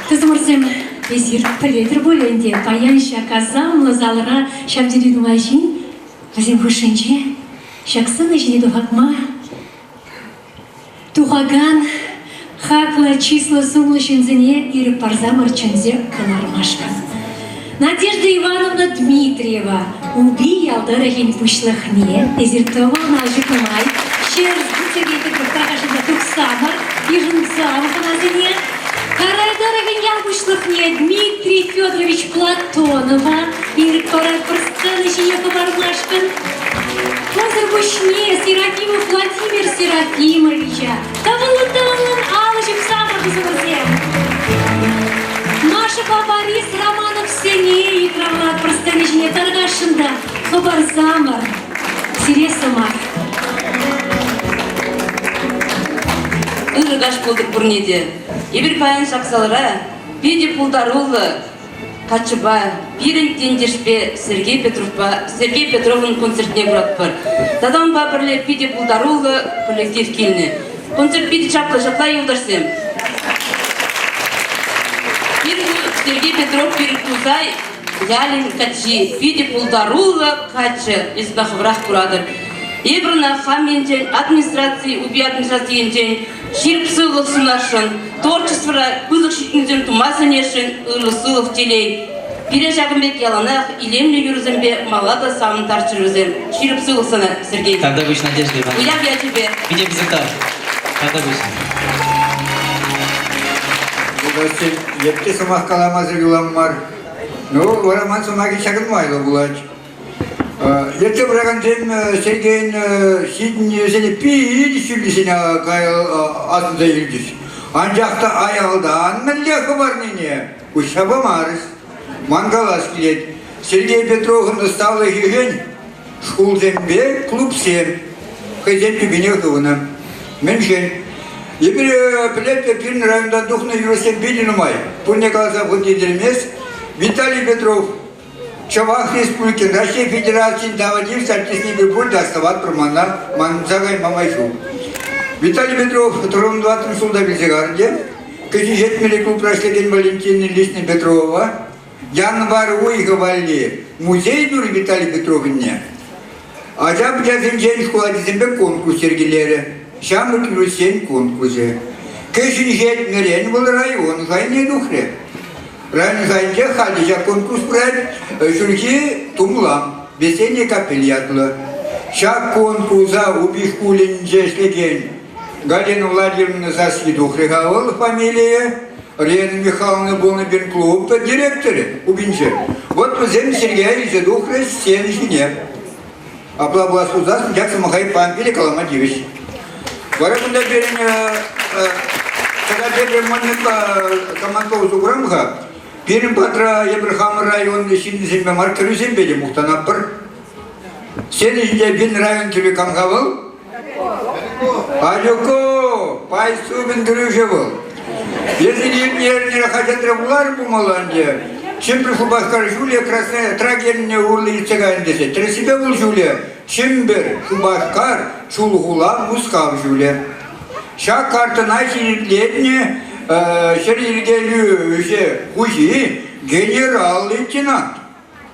Тусӑмӑрсем, эсир пӗлетӗр пуль ӗнтӗ, паян ҫак асамлӑ залра ҫав тери нумай ҫын вӗсем хушшинче ҫак сцена ҫине тухатма тухакан хаклӑ, чыслӑ, сумлӑ ҫынсене ирӗк парсамӑр чӗнсе кӑлармашкӑн. Надежда Ивановна Дмитриева, Упи ял тӑрӑхӗн пуҫлӑхне, эсир тӑван ҫук нумай, Сергей Петров тухсамӑр, йышӑнсам хӑнасене, Карай тӑрӑхӗн ял пуҫлӑхне Дмитрий Федорович Платонова ирӗк паратпӑр сцена ҫине хӑпармашкӑн. Унсӑр пуҫне Серафимов Владимир Серафимовича тӑвӑллӑн-тӑвӑллӑн алӑ ҫупса тусӑмӑрсем. Машӑпа Борис Романовсене йыхравлатпӑр сцена ҫине тархасшӑн та хӑпарсамӑр. Сире сӑмах. Ырӑ каҫ пултӑр пурне те. Эпир паян ҫак залра питӗ пултаруллӑ каччӑпа, пирӗн ентешпе Сергей Петровпа Сергей Петровӑн концертне куратпӑр. Тата унпа пӗрле питӗ пултаруллӑ коллектив килнӗ. Концерт питӗ чаплӑ, ҫапла юлташсем. Пирӗн Сергей Петров пирӗн Тусай ялӗн каччи, питӗ пултаруллӑ каччӑ, эсӗ та хӑвӑрах куратӑр. Эпир ӑна хам енчен, администраци, УПИ администрацийӗнчен ҫирӗп сывлӑх сунасшӑн, творчествӑра пысӑк ҫитӗнӳсем тума сӗнесшӗн ырӑ-сывлӑх, телей. Пире ҫакӑн пек яланах илемлӗ юрӑсемпе мала та савӑнтарччӑр вӗсем. Ҫирӗп сывлӑх сана, Сергей. Тавтапуҫ, Надежда Ивановна. Уяв ячӗпе. Питӗ пысӑк тав. Тавтапуҫ. Юлташсем, епле сӑмах каламасӑр юлам мар. Ну, вара ман сӑмахӗ ҫакӑн майлӑ пулать. Ертсе пыракансем Сергейӗн ҫитӗнӗвӗсене питӗ ҫӳллисене асӑнса илчӗҫ. Анчах та аялтан мӗнле хӑпарнине уҫса памарӗҫ. Ман калас килет, Сергей Петровӑн ӑсталӑхӗшӗн шкулсемпе клубсем хӑйсен тӳпине хывнӑ. Мӗншӗн? Эпир пӗлетпӗр, пирӗн районтан тухнӑ юрӑҫсем питӗ нумай. Пурне каласа хут илтермест. Виталий Петров Чӑваш Республикин Раҫҫей Федерацийӗн тава тивӗҫлӗ артистне пуль та астӑватпӑр мана, манса кайма май ҫук. Виталий Петров тӑрӑнтӑваттӑмӗш ҫулта вилсе карӗ те, Кӗҫӗн Шетмӗри клубра ӗҫлекен Валентина Ильинична Петрова январь уйӑхӗ валли музей турӗ Виталий Петровӑнне. Ача-пӑчасенчен шкул ачисемпе конкурс йӗркелерӗ. Ҫамрӑк юрӑҫсен конкурсӗ. Кӗҫӗн Шетмӗрен вӑл район шайне тухрӗ. Район шайӗнче халӗ ҫак конкурс пырать. Ҫурхи тумлам, Весенний капель ятлӑ. Ҫак конкурса Упи шкулӗнче ӗҫлекен Галина Владимировна сасси тухрӗ-ха вӑл фамилийӗ. Лена Михайловна пулнӑ пирӗн клуб директорӗ Упинче. Вот вӗсем Сергея илсе тухрӗҫ сцена ҫине. Апла пулас пулсассӑн ҫак сӑмаха памфиле калама тивӗҫ. Вара кунта пирӗн тата тепӗр моментпа командпа усӑ курам-ха. Пирӗн патра эпир хамӑр район ҫыннисемпе мар, кӗрӳсемпе те мухтанатпӑр. Сцена ҫинче пирӗн район кӗрӳ кам-ха вӑл? Алюко, Пайсупин кӗрӳшӗ вӑл. Эсир иртнӗ эрнере хаҫатра вуларӑм пулмалла ӗнтӗ. Чӗмпӗр Шупашкар ҫулӗ Красная Трак енне урлӑ иртсе кайнӑ тесе. Тӗрӗссипе вӑл ҫулӗ Чӗмпӗр, Шупашкар, Чулхула, Мускав ҫулӗ. Ҫак карттӑна ҫирӗплетнӗ ҫӗр йӗркелӳҫӗ хуҫи генерал-лейтенант.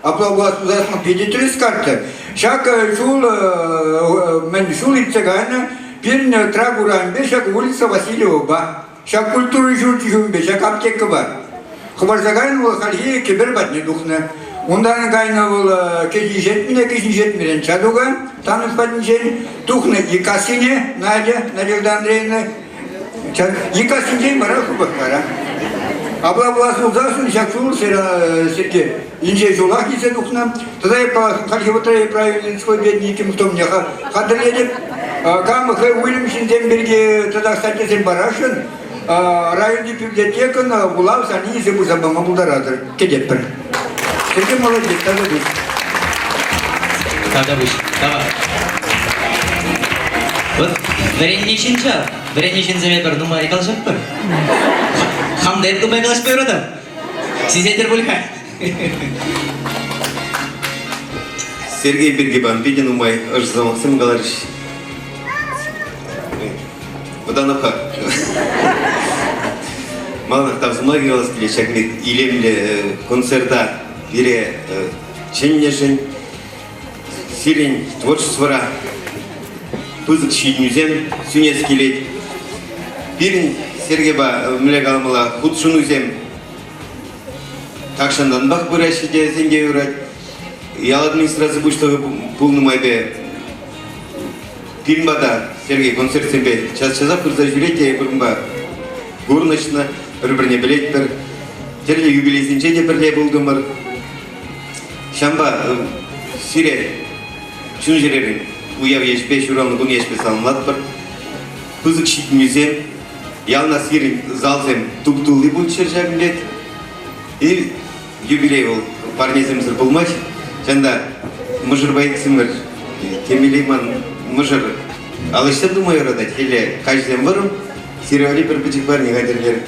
Апла пулас пулсассӑн питӗ тӗрӗс карттӑ. Ҫак ҫул мӗн ҫул иртсе кайнӑ пирӗн Трак урамӗпе ҫак улица Васильевӑпа, ҫак культура ҫурчӗ ҫумӗпе, ҫак аптекӑпа. Хӑпарса кайнӑ вӑл хальхи кӗпер патне тухнӑ. Унтан кайнӑ вӑл Кӗҫӗн Шетмӗне, Кӗҫӗн Шетмӗрен Чатука, Танӑш патӗнчен тухнӑ Иккассине Надя, Надежда Андреевна, Иккассинчен вара Шупашкара. Апла пулас пулсассӑн ҫак ҫул Сергей инҫе ҫулах килсе тухнӑ. Тата эп хальхи вӑхӑтра эп район энциклопедин иккӗмӗш томне хатӗрлетӗп. Кам хӑй уйрӑм ҫынсем пирки тата статьясем парасшӑн, районти библиотекӑн вулав залне илсе пырса пама пултаратӑр. Кӗтетпӗр. Сергей молодец, тата пуҫ. Тата пуҫ. Давай. Вот вӗреннӗ ҫын ҫав. Вӗреннӗ ҫынсем эпир нумай калаҫатпӑр. Хам та эп нумай калаҫма юратам. Сисетӗр пуль-ха. Сергей пирки пан питӗ нумай ӑш сӑмахсем каларӗҫ. Вӑтанӑп-ха. Малтанах тав сӑмахӗ калас килет ҫак пек илемлӗ концерта пире чӗннӗшӗн. Сирӗн творчествӑра пысӑк ҫитӗнӳсем сӳнес килет. Пирӗн Сергейпа мӗнле каламалла хутшӑнусем тахҫантанпах пыраҫҫӗ тесен те юрать. Ял администраци пуҫлӑхӗ пулнӑ майпе пирӗн пата Сергей концертсемпе час-часах пырса ҫӳрет те эпир унпа курнӑҫнӑ, пӗр-пӗрне пӗлетпӗр. Тӗрлӗ юбилейсенче те пӗрле пултӑмӑр. Ҫавӑнпа сире чун-чӗререн уяв ячӗпе, ҫуралнӑ кун ячӗпе саламлатпӑр. Пысӑк ҫитӗнӳсем, яланах сирӗн залсем туп-тулли пулччӑр ҫакӑн пек. И юбилей вӑл парнесемсӗр пулмасть. Чӑн та, мӑшӑрпа иксӗмӗр темелле ман мӑшӑр ал ӗҫсем тума юратать. Хӗлле каҫсем вӑрӑм, сире валли пӗр пӗчӗк парне хатӗрлерӗм.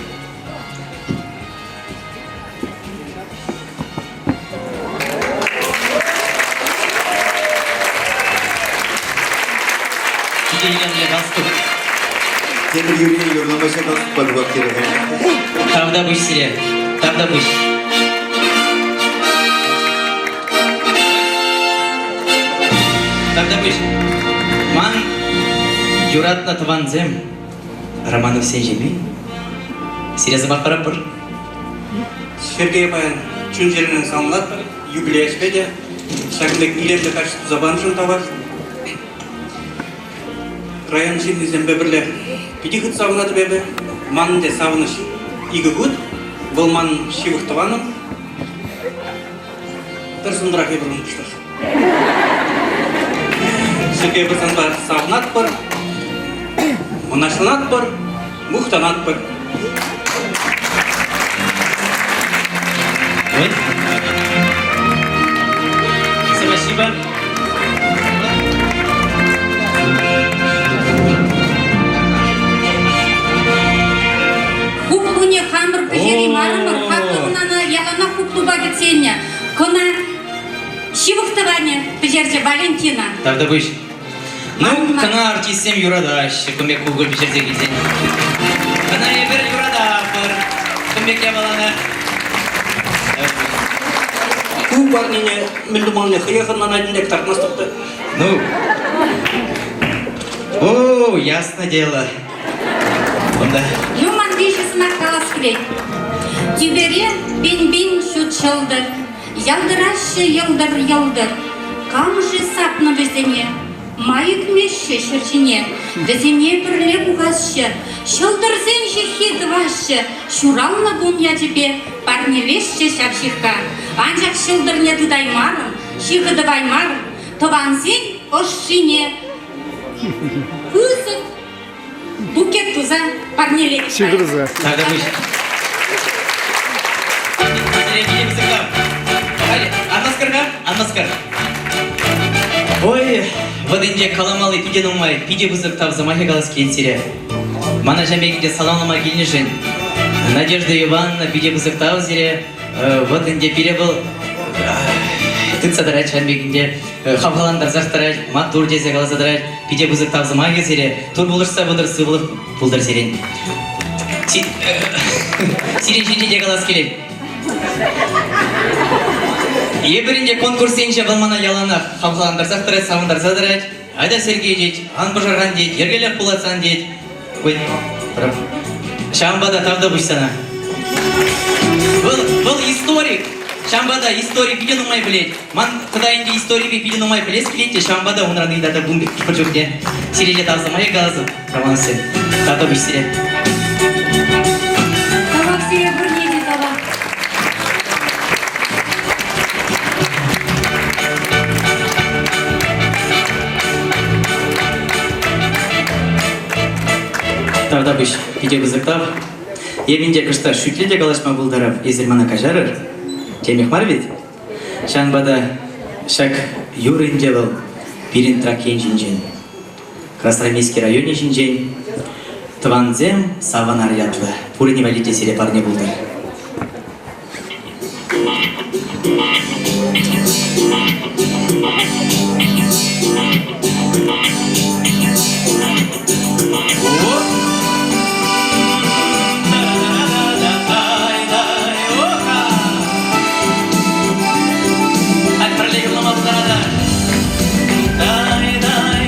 Питӗ илемлӗ галстук. Тепӗр юррине юрлама ҫак галстукпа тухап терӗ. Тавтапуҫ сире. Тавтапуҫ. Тавтапуҫ. Ман юратнӑ тӑвансем Романовсен ҫемйи. Сире сӑмах паратпӑр. Сергей паян чун-чӗререн саламлатпӑр, юбилей ӗҫпе те ҫакӑн пек илемлӗ каҫ туса панӑшӑн тавах. Район ҫыннисемпе пӗрле питӗ хыт савӑнатӑп эпӗ. Манӑн те савӑнӑҫ икӗ хут. Вӑл ман ҫывӑх тӑванӑм. Пӗр сунтӑрах эпир ун пуҫлӑх. Сергей пырсанпа савӑнатпӑр, мӑнаҫланатпӑр, мухтанатпӑр. Ой. Спасибо. Хуплуне хамӑр пӗҫери марӑмӑр, хаклӑ хӑнана яланах хуплупа кӗтсеннӗ. Кӑна ҫывӑх тӑванӗ пӗҫерчӗ Валентина. Тавтапуҫ. Ну, кӑна артистсем юратаҫҫӗ, кун пек кукӑль пӗҫерсе килсен. Кӑна эпир юрататпӑр, кун пек япалана. Ку парнене мӗн тумаллине хӑех ӑнланать ӗнтӗ, кӑтартмастӑп та. Ну, о, ясно дело. Кунта. Юман виҫӗ сӑмах калас килет. Тӳпере пин-пин ҫут ҫӑлтӑр, Ялтӑраҫҫӗ йӑлтӑр-йӑлтӑр. Кам-ши сапнӑ вӗсене? Ма ӳкмеҫҫӗ ҫӗр ҫине? Вӗсене пӗрле пухасчӗ, ҫӑлтӑрсен ҫыххи тӑвасчӗ, ҫуралнӑ кун ячӗпе парнелесчӗ ҫав ҫыхха. Анчах ҫӑлтӑрне тытаймарӑм, ҫыхӑ тӑваймарӑм, тӑвансен ӑшшине пысӑк букет туса парнелетӗп. Ҫыхӑрса. Анмаскар. Ой, вот ӗнтӗ каламалли питӗ нумай, питӗ пысӑк тав сӑмахӗ калас килет сире. Мана ҫав пек саламлама килнӗшӗн Надежда Ивановна питӗ пысӑк тав сире. Вот ӗнтӗ пире вӑл тытса тӑрать ҫав пек ӗнтӗ хавхалантарсах тӑрать, маттур тесе каласа тӑрать. Питӗ пысӑк тав сӑмахӗ сире. Тур пулӑшса пытӑр, сывлӑх пултӑр сирӗн. Сирӗн ҫинчен те калас килет. Эпир ӗнтӗ конкурссенче вӑл мана яланах хавхалантарсах тӑрать, савӑнтарса тӑрать. Айта, Сергей тет, ан пӑшӑрхан тет, йӗркеллех пулать сан тет. Ой, ҫавӑнпа та тавтапуҫ сана. Вӑл, вӑл историк. Ҫавӑнпа та истори питӗ нумай пӗлет. Ман хӑта ӗнтӗ историпе питӗ нумай пӗлес килет те, ҫавӑнпа та унран ыйтатӑп ун пек хӑш чухне. Сире те тав сӑмахӗ каласӑп, Романовсем. Тавтапуҫ сире. Тавах сире пурне те тавах. Тавтапуҫ, питӗ пысӑк тав. Эп ӗнтӗ кӑштах шӳтле те калаҫма пултарап, эсир мана каҫарӑр. Темех мар вӗт? Ҫавӑнпа та ҫак юр ӗнтӗ вӑл пирӗн Трак ен ҫинчен, Красноармейски районӗ ҫинчен Тӑвансем савӑнар ятлӑ пурин валли те сире парне пултӑр. Пӗрле юрлама пултаратӑр. Дай-дай.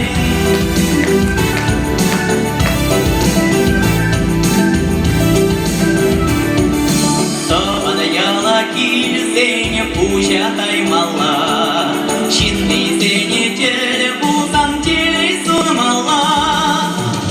Тӑван яла килсен пуҫа таймалла, ҫыннисене тӗл пулсан телей сунмалла.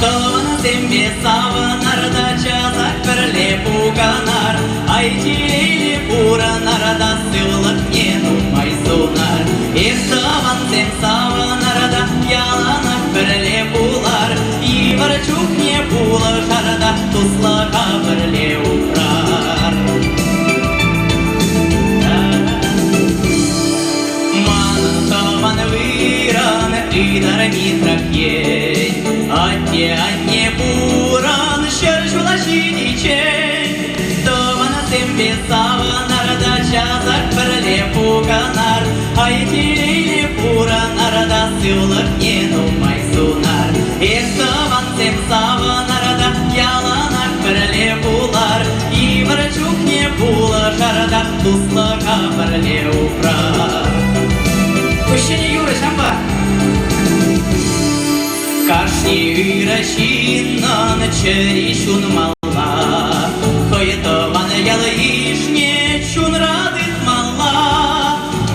Тӑвансемпе савӑнар та часах пӗрле пуканар, ай телейлӗ пурӑнар та сывлӑхне нумай сунар. Эс тӑвансем савӑнар та яланах пӗрле пулар, йывӑр чухне пулӑшар та туслӑха пӗрле упрар. Манӑн тӑван вырӑн ытарми Тракьен, атте-анне пурӑн ҫӗр ҫула ҫитиччен. Тӑвансемпе савӑнар та часах пӗрле пуканар, ай телейлӗ пурӑнар та сывлӑхне нумай сунар. Эс тӑвансем савӑнар та яланах пӗрле пулар, йывӑр чухне пулӑшар та туслӑха пӗрле упрар. Ҫӗнӗ юрӑ ҫампа. Кашни ырӑ ҫыннӑн чӗри ҫунмалла, хӑй тӑван ял-йышне чунра тытмалла.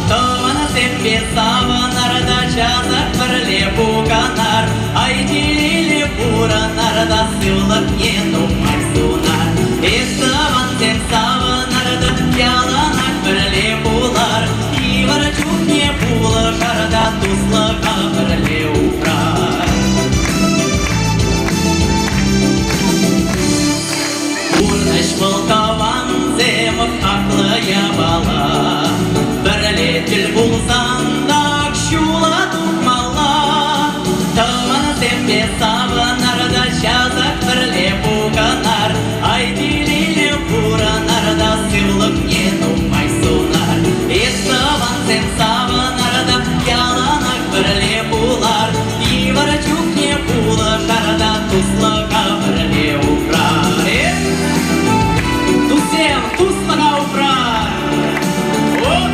Тӑвансемпе савӑнар та часах пӗрле пуканар, ай телейлӗ пурӑнар та сывлӑхне нумай сунар. Эс тӑвансем савӑнар та яланах пӗрле пулар, йывӑр чухне пулӑшар та туслӑха пӗрле упрар. та яланах пӗрле пулар. Йывӑр чухне пулӑшар та туслӑха пӗрле упрар. Туссем, туслӑха упрар! Вот!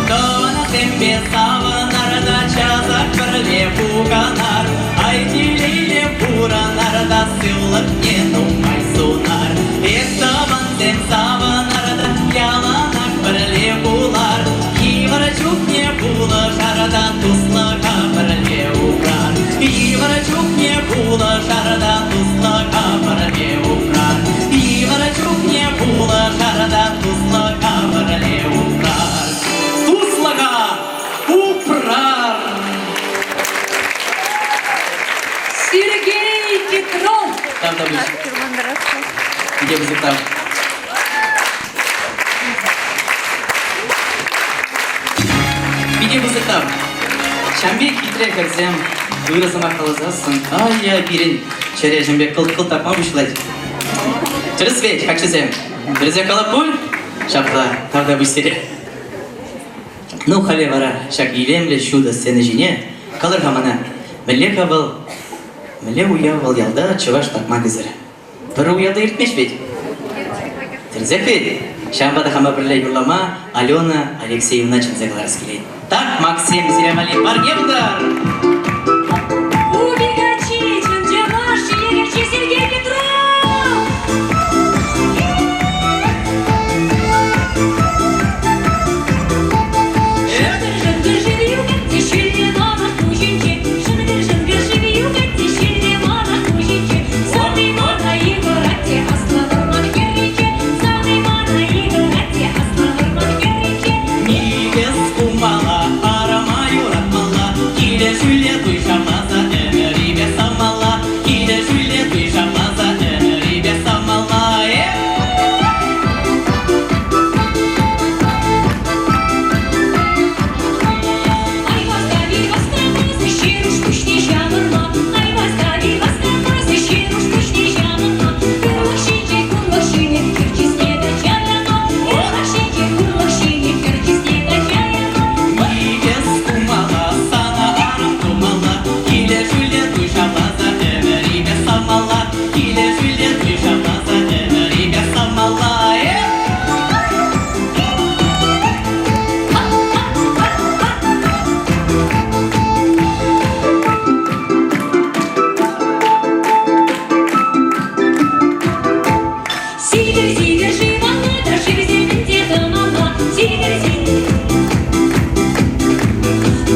Тӑвансемпе савӑнар та часах пӗрле пуканар. Ай телейлӗ пурӑнар та сывлӑхне нумай сунар. Эс тӑвансем савӑнар та яланах пӗрле пулар. Йывӑр чухне пулӑшар та туслӑха пӗрле упрар. Йывӑр чухне пулӑшар та туслӑха пӗрле упрар. Йывӑр чухне пулӑшар та туслӑха пӗрле упрар. Туслӑха упрар! Сергей Петров! Тавтапуҫ. Питӗ пысӑк тав. Питӗ пысӑк тав. Ҫам пек хитре хӗрсем ырӑ сӑмах каласассӑн, ай-яй, пирӗн чӗре ҫам пек кӑлт-кӑлт тапма пуҫлать. Тӗрӗс вӗт, каччӑсем. Тӗрӗсех калап пуль? Ҫапла, тавтапуҫ сире. Ну, халӗ вара ҫак илемлӗ ҫутӑ сцена ҫине калӑр-ха мана, мӗнле-ха вӑл, мӗнле уяв вӑл ялта чӑваш такмакӗсӗр? Пӗр уяв та иртмест вӗт. Тӗрӗсех вӗт. Ҫавӑнпа та хама пӗрле юрлама Алена Алексеевна чӗнсе кӑларас килет. Так, Максим, сире валли парне пултӑр! Убегачи, чӑн-чӑваш йӗкӗчӗ Сергей Петров! Шӑнкӑр-шӑнкӑр шыв юхать те ҫӳллӗ мамӑк пуҫӗнче. Шӑнкӑр-шӑнкӑр шыв юхать те ҫӳллӗ мамӑк пуҫӗнче. Савни мана йыхӑрать те аслӑ вӑрман хӗрринче. Савни мана йыхӑрать те аслӑ вӑрман хӗрринче. Никӗс хумалла, арӑма юратмалла, килӗшӳллӗ туй шавласа ӗмӗрӗпе савмалла, килӗшӳллӗ туй шавласа ӗмӗрӗпе савмалла. Э! Ай васкави васкамасӑр Ҫеруш пуҫне ҫавӑрма, ай васкави васкамасӑр Ҫеруш пуҫне ҫавӑрма, ырлӑх ҫинче хурлӑх ҫинӗ хӗр чысне кача яма, ырлӑх ҫинче хурлӑх ҫинӗ хӗр чысне кача яма. Никӗс хумалла, сана арӑм тумалла, килӗшӳллӗ туй шавласа ӗмӗрӗпе савмалла, килӗшӳллӗ туй шавласа ӗмӗрӗпе савмалла. Э! Сивӗ, сивӗ шывалла та шывсем те тӑмалла. Сивӗ, сивӗ.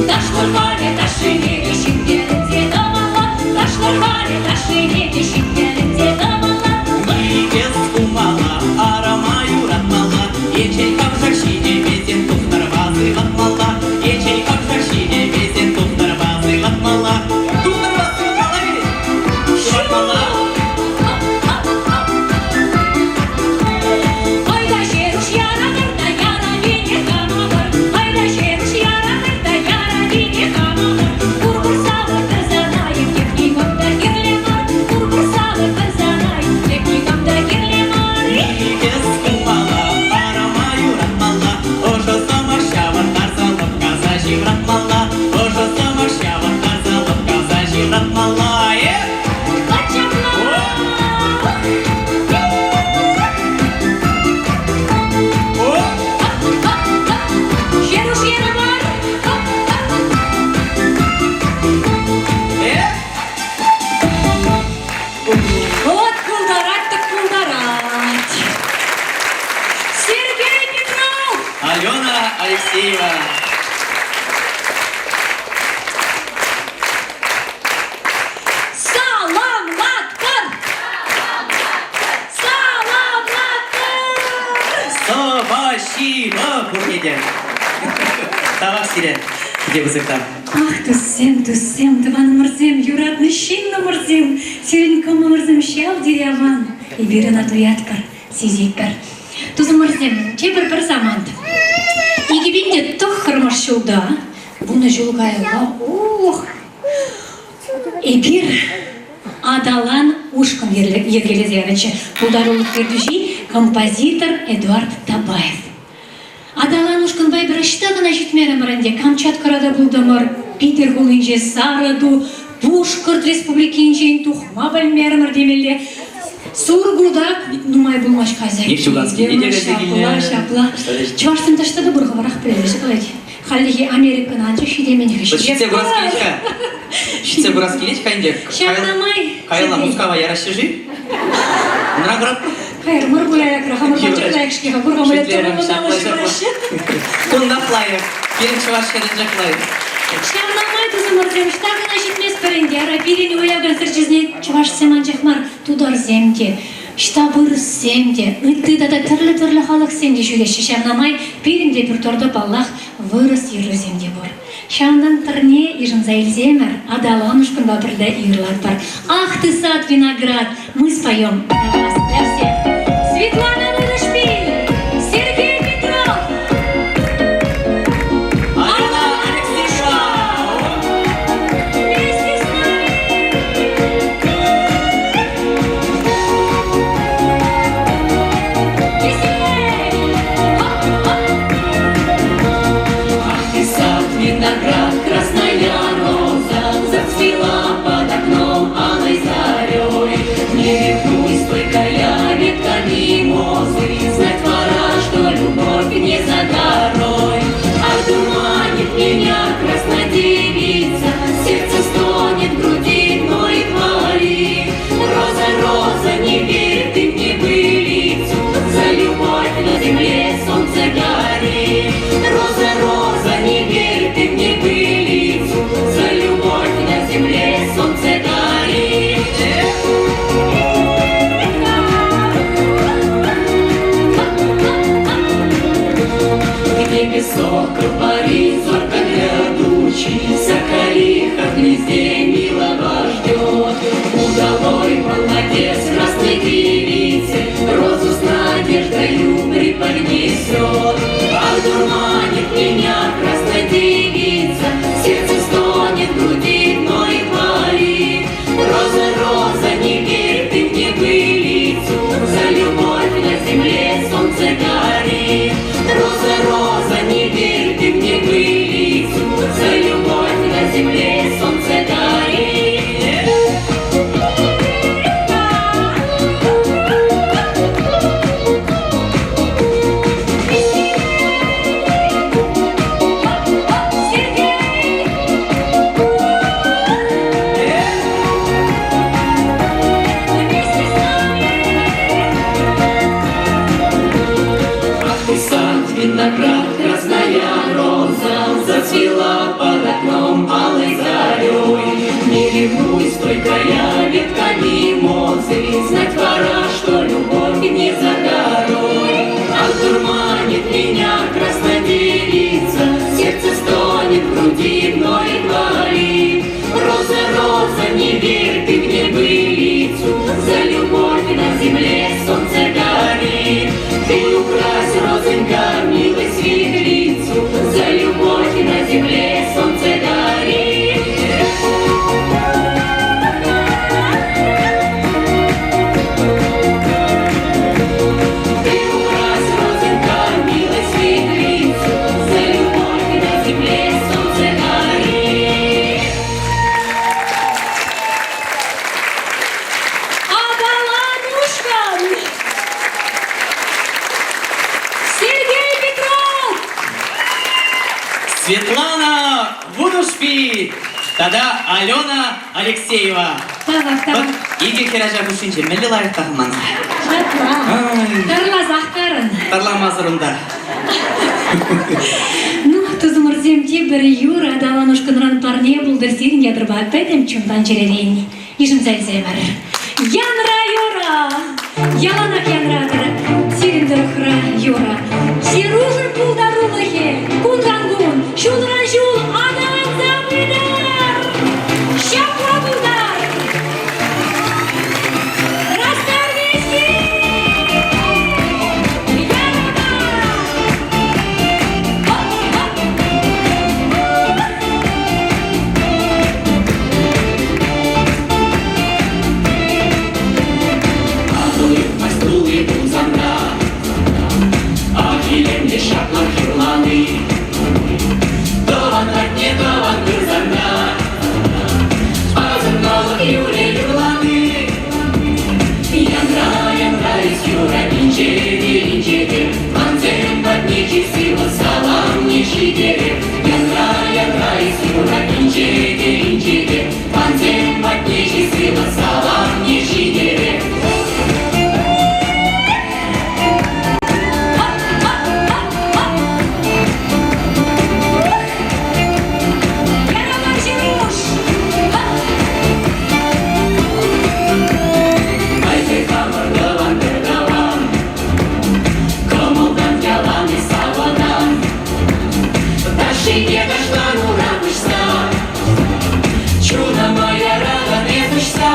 Ташлӑхарӗ ташшине те ҫиткелӗнсе тӑмалла. Ташлӑхарӗ ташшине те ҫиткелӗнсе тӑмалла. Никӗс хумалла, арӑма юратмалла, енчен хавшак ҫитеймесен тухтӑрпа сыватмалла, енчен хавшак ҫитеймесен тухтӑрпа сыватмалла. Тухтӑрпа сыватмалла-и? Сыватмалла. Айда Ҫеруш яратӑр та яра вене хамӑр. Айда Ҫеруш яратӑр та яра вене хамӑр. Кур-кур савӑр пӗр сарайӑк тек никам та кирлӗ мар. Кур-кур савӑр пӗр сарайӑк тек никам та кирлӗ мар. Никӗс хумалла, арӑма юратмалла, ӑшӑ сӑмах ҫавӑрттарса лӑпкаса ҫывратмалла, ӑшӑ сӑмах ҫавӑрттарса лӑпкаса ҫывратмалла. Э! Ҫеруш ярӑмар! Э! Вот култарать-тӑк култарать. Сергей Петров! Алена Алексеева. Саламлатпӑр! Саламлатпӑр! Спасибо пурне те. Тавах сире, питӗ пысӑк тав. Ах, туссем, туссем, тӑванӑмӑрсем, юратнӑ ҫыннӑмӑрсем, сирӗн кӑмӑлӑрсем ҫав тери аван. Эпир ӑна туятпӑр, сисетпӗр. Тусӑмӑрсем, тепӗр пӗр самант. 2009 ҫулта, вунӑ ҫул каялла, ух, Эпир Аталан ушкӑн йӗркелесе янӑччӗ. Пултарулӑх ертӳҫи композитор Эдуард Табаев. ушкӑнпа эпир ӑҫта кӑна ҫитмерӗмӗр ӗнтӗ. Камчаткӑра та пултӑмӑр, Питӗр хулинче Сарӑ ту, Пушкӑрт Республикинчен тухма пӗлмерӗмӗр темелле. Сургута нумай пулмасть кайса Нефтеюганскине те кайса килнӗ. Ҫапла, ҫапла. Чӑвашсем таҫта та пур хӑвӑрах пӗлеҫҫӗ пулать. Хальлӗхе Америкӑна анчах ҫитеймен-ха. Ҫитсе курас килет-ха. Ҫитсе курас килет-ха ӗнтӗ. Ҫавна май... Каялла Мускава яраҫҫӗ-ши? Унран хӑратпӑр. Кайрӑмӑр пуль аякра, хамӑр пачах лайӑх-ҫке-ха, кур хамӑр Кунтах лайӑх. Пирӗн чӑваш хӗрӗнчех лайӑх. Ҫавна май тусӑмӑрсем ӑҫта кӑна ҫитместпӗр ӗнтӗ. Ара, пирӗн уяв концерчӗсене чӑвашсем анчах мар, тутарсем те, ӑҫта вырӑссем те, ытти тата тӗрлӗ-тӗрлӗ халӑхсем те ҫӳреҫҫӗ. Ҫавна май пирӗн те пӳрт-торта, паллах, вырӑс юррисем те пур. Ҫавӑнтан пӗрне йышӑнса илсемӗр, аталан ушкӑнпа пӗрле юрлатпӑр. Ах ты сад виноград, мы споем для вас, для всех. Светлана Вырышпиль, Сергей Петров, Алена Алексеева! Вместе с нами! Веселей! Хоп-хоп! Ах ты сад, виноград, красная роза, Зацвела под окном алой зарей. Не ревнуй, стойкая ветка мимозы, Знать пора, что любовь не за горой. Ах, дурманит меня краснодевица, Сердце стонет в груди, ноет болит. Роза, роза, не верь ты мне былицу, За любовь на земле солнце горит. Роза, роза, не верь ты мне былицу, За любовь на земле солнце горит. Где песок парит, зорко глядучий, Соколиха в гнезде милого ждет. Удалой молодец красной девице Розу с надеждою преподнесет. Ах, дурманит меня красная девица, Сердце стонет в груди, ноет болит. Роза, роза, не верь ты мне былицу, За любовь на земле солнце горит. Роза, роза, не верь ты мне былицу, За любовь на земле солнце горит. Сергей! Вместе с нами! Ах ты сад, виноград, красная роза, Зацвела под окном алой зарей. Не ревнуй, стойкая ветка мимозы, Знать пора, что любовь не за горой. Ах, дурманит меня краснодевица, Сердце стонет в груди, ноет болит. Роза, роза, не верь ты мне былицу, За любовь на земле солнце горит. Ты укрась, розонька, милой светлицу, За любовь на земле солнце горит. Ты укрась, розонька, милой светлицу, За любовь на земле солнце горит. Аталан ушкӑн! Сергей Петров! Светлана Вунушпи тата Алена Алексеева. Тавах, тавах. Вӑт икӗ хӗрача хушшинче мӗнле лайӑх та мана. Ҫапла. Тарласах карӑн. Тарламасӑр унта. Ну, тусӑмӑрсем тепӗр юрӑ Аталан ушкӑнран парне пултӑр сирӗн ятӑрпа пӗтӗм чунтан чӗререн йышӑнса илсемӗр. Янра юрӑ! Яланах янратӑр сирӗн тӑрӑхра юрӑ. Ҫерушӑн пултарулӑхӗ кунран-кун, ҫулран-ҫул аталанса пытӑр! Ҫапла пултӑр! Красноармейски! Ярӑка! Хоп-хоп! Атӑл юхмасть тулли пулсан та, Ах, илемлӗ ҫаплах. юрлани. Тӑван ратне тӑван вырсарна, Асӑнмалӑх юрӗ юрлани. Янра, янра эс юра инҫете, инҫете, Тӑвансем патне чыслӑ саламне ҫитере. Янра, янра эс юра инҫете, инҫете, Тӑвансем патне чыслӑ саламне ҫитере. Кӑмӑлтан ялан савӑнан, Ташшине ташлан ура пуҫса, Чунӑма яратӑн эс уҫса.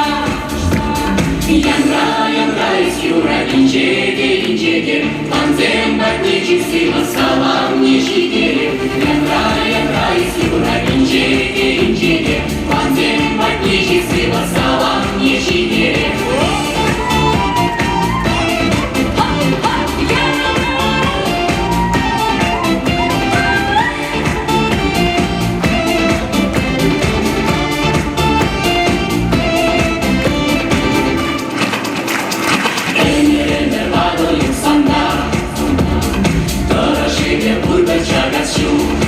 Янра, янра эс юра инҫете, инҫете, Тансем патне чыслӑ саламне ҫитереп. Янра, янра эс юра инҫете, инҫете, Тансем патне чыслӑ саламне ҫитереп. Ӗмӗр-ӗмӗр ватӑ юхсан та Тӑрӑшипе пурпӗр чакас ҫук.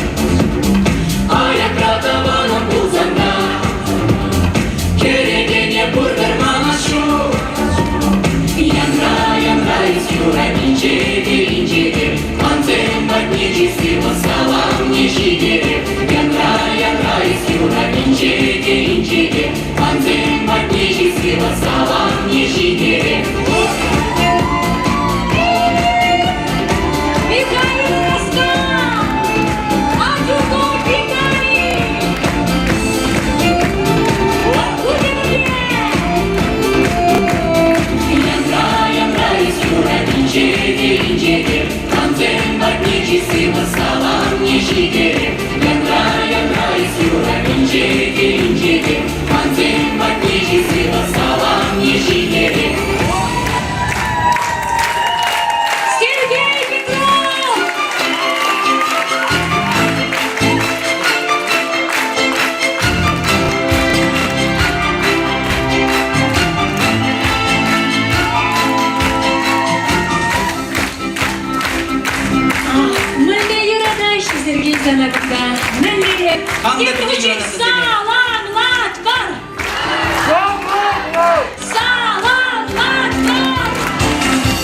Аякра тӑванӑм пулсан та Кӗрекене пурпӗр манас ҫук. Янра, янра эс юра инҫете, инҫете, Тӑвансем патне чыслӑ саламне ҫитереп. Янра, янра эс юра инҫете, инҫете, Тӑвансем патне чыслӑ саламне ҫитереп. Михаил Раскал! Адюков Виталий! Янра, янра эс юра инҫете, инҫете, Тӑвансем патне чыслӑ саламне ҫитереп. Янра, янра эс юра инҫете, инҫете, Тӑвансем патне чыслӑ саламне ҫитереп. Сергей Петров! Мӗнле юратаҫҫӗ Сергей сана кунта? Мӗнле? Хам та питӗ юрататӑп сире. Саламлатпӑр! Саламлатпӑр!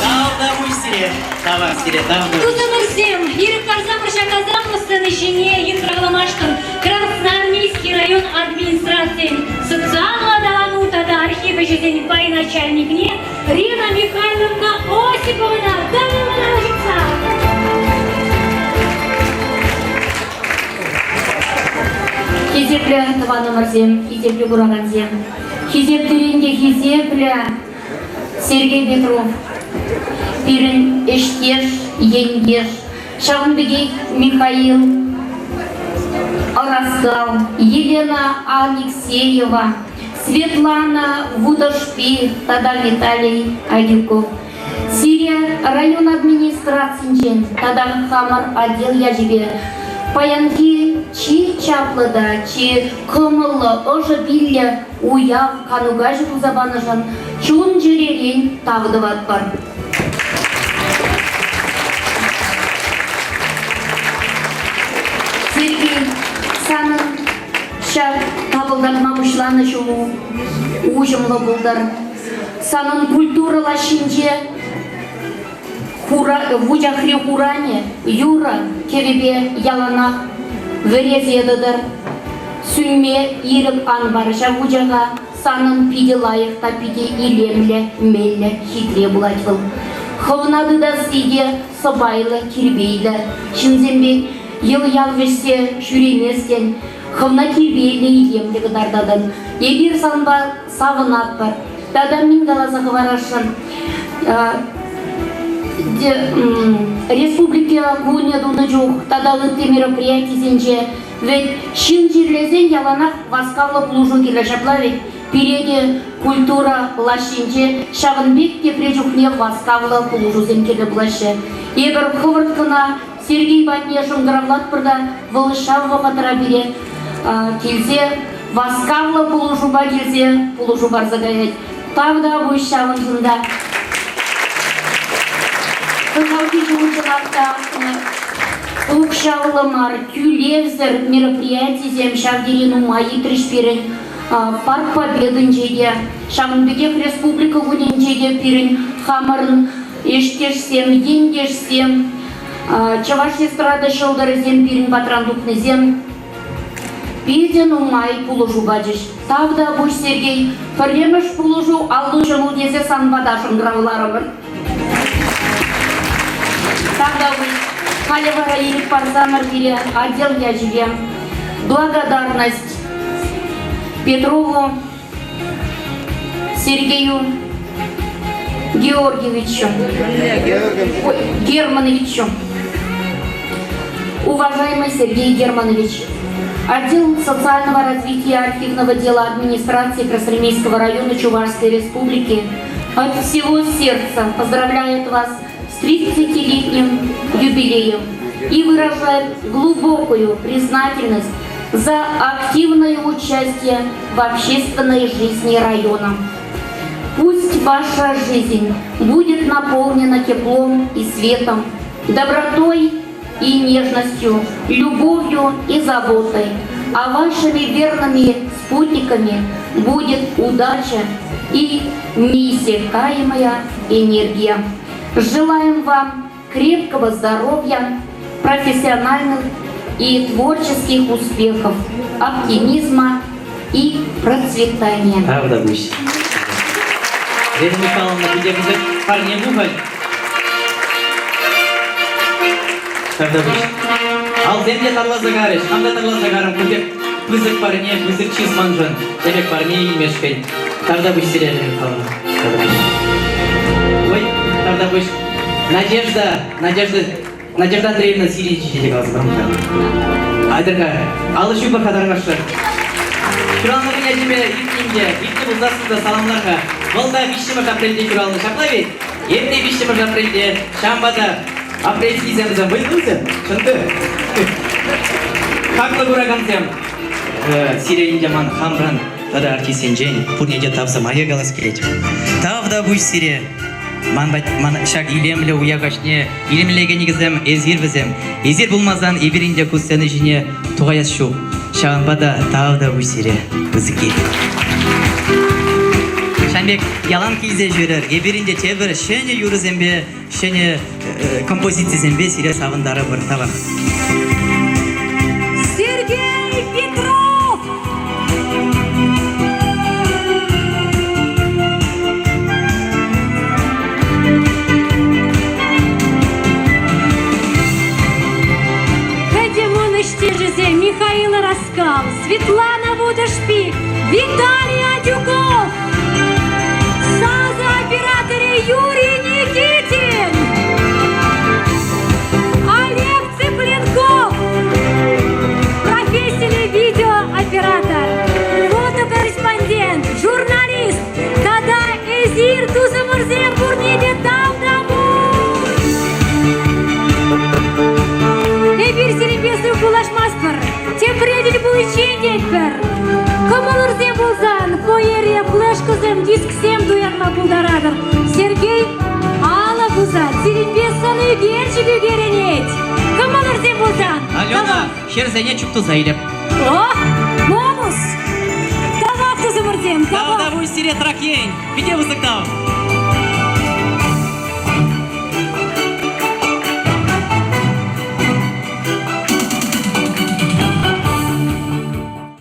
Тавтапуҫ сире, тавах сире, тавтапуҫ. Тусӑмӑрсем, ирӗк парсамӑр ҫак асамлӑ сцена ҫине йыхравламашкӑн Красноармейски район администрацийӗн социаллӑ аталану тата архив ӗҫӗсен пай начальникне Рина Михайловна Осиповӑна тӑвӑллӑн ҫутса. Хисеплӗ тӑванӑмӑрсем, хисеплӗ куракансем, хисеплӗрен те хисеплӗ Сергей Петров, пирӗн ӗҫтеш, ентеш, ҫавӑн пекех Михаил Ӑраскал, Елена Алексеева, Светлана Вутӑшпи тата Виталий Адюков. Сире район администрацинчен тата хамӑр отдел ячӗпе паянхи чи чаплӑ та чи кӑмӑллӑ, ӑшӑ пиллӗ уяв кану каҫӗ туса панӑшӑн чун-чӗререн тав тӑватпӑр. Сергей, санӑн ҫак тапӑлтатма пуҫланӑ ҫулу уҫӑмлӑ пултӑр. Санӑн культура лаҫҫинче хура, вучахри хуранӗ юрӑ кӗвӗпе яланах вӗресе тӑтӑр. Сӳнме ирӗк ан пар ҫав вучаха, санӑн питӗ лайӑх та питӗ илемлӗ, меллӗ, хитре пулать вӑл. Хӑвна тытасси те сӑпайлӑ, тирпейлӗ. Ҫынсем пек йӑл-ял вӗҫсе ҫӳреместӗн, хӑвна тирпейлӗ, илемлӗ кӑтартатӑн. Эпир санпа савӑнатпӑр. Тата мӗн каласа хӑварасшӑн? Республика кунӗ тунӑ чух тата ытти мероприятисенче вӗт ҫын чирлесен яланах васкавлӑ пулӑшу кирлӗ ҫапла вӗт. Пире те культура лаҫҫинче ҫавӑн пек тепре чухне васкавлӑ пулӑшусем кирлӗ пулаҫҫӗ. Эпир хӑвӑрт кӑна. Сергей патне шӑнкӑравлатпӑр та вӑл ҫав вӑхӑтра пире килсе васкавлӑ пулӑшупа килсе пулӑшу парса каять. Тавтапуҫ ҫавӑншӑн та. Кӑҫалхи ҫул чӑнах та укҫаллӑ мар, тӳлевсӗр мероприятисем ҫав тери нумай иртрӗҫ пирӗн. Парк Побединче те, ҫавӑн пекех Республика кунӗнче те пирӗн хамӑрӑн ӗҫтешсем, ентешсем, чӑваш эстрада ҫӑлтӑрӗсем пирӗн патран тухнисем питӗ нумай пулӑшу пачӗҫ. Тавтапуҫ, Сергей, пӗрремӗш пулӑшу аллу ҫӑмӑл тесе сан пата шӑнкӑравларӑмӑр. Тавтапуҫ. Халӗ вара ирӗк парсамӑр пире отдел ячӗпе благодарность Петрову Сергею Георгиевичу, ой, Германовичу. Уважаемый Сергей Германович, отдел социального развития архивного дела администрации Красноармейского района Чувашской Республики от всего сердца поздравляет вас с 30-летним юбилеем и выражает глубокую признательность за активное участие в общественной жизни района. Пусть ваша жизнь будет наполнена теплом и светом, добротой и нежностью, любовью и заботой, а вашими верными спутниками будет удача и неиссякаемая энергия. Желаем вам крепкого здоровья, профессиональных и творческих успехов, оптимизма и процветания. Тавтапуҫ. Лена Михайловна, питӗ пысӑк парне пухать. Тавтапуҫ. Алсем те тарласа карӗҫ, хам та тарласа карӑм. Ку пек пысӑк парне, пысӑк чыс маншӑн. Эпӗ парне илмешкӗн. Тавтапуҫ сире, Лена Михайловна. Тавтапуҫ. Ой, тавтапуҫ. Надежда, Надежда Надежда Андреевна сирӗн ҫинче каласа паман-ха. Айтӑр-ха, алӑ ҫупӑр-ха тархасшӑн. Ҫуралнӑ кун ячӗпе иртнинче, иртнӗ пулсассӑн та саламлар-ха. Вӑл та виҫҫӗмӗш апрельте ҫуралнӑ, ҫапла ведь? Эп те виҫҫӗмӗш апрельте, ҫавӑнпа та апрельскисем вӗсем вӑйлӑ чӑн та. Хаклӑ куракансем, сире ӗнтӗ ман хамран тата артистсенчен пурне те тав сӑмахӗ калас килет. Тав та пуҫ сире. Ман, ман ҫак илемлӗ уяв каҫне илемлекенӗсем эсир вӗсем. Эсир пулмасан эпир ӗнтӗ ку сцена ҫине тухаяс ҫук. Ҫавӑнпа та тав та пуҫ сире, пысӑкки. Ҫавӑн пек ялан килсе ҫӳрӗр. Эпир ӗнтӗ тепӗр ҫӗнӗ юрӑсемпе, ҫӗнӗ композицисемпе сире савӑнтарӑпӑр. Тавах. Сергей Петров! Пӗтӗм ун ӗҫтешӗсем Михаил Раскал, Светлана Вутӑшпи, Виталий Адюков, сасӑ операторӗ Юрий Никитин, Олег Цыпленков, профессиллӗ видеооператор, фотокорреспондент, журналист тата эсир тусӑмӑрсем пурне те тавтапуҫ! Эпир сирӗнпе сывпуллашмастпӑр, тепре тӗл пуличчен тетпӗр. Кӑмӑлӑрсем пулсан фойере флешкӑсем, дисксем туянма пултаратӑр. Сергей алӑ пусать, сирӗнпе сӑн ӳкерчӗк ӳкерӗнет. Кӑмӑлӑрсем пулсан. Алена, хӗрсене чуптуса илӗп. О, бонус! Тавах, тусӑмӑрсем, тавах! Тавтапуҫ сире, Трак ен! Питӗ пысӑк тав!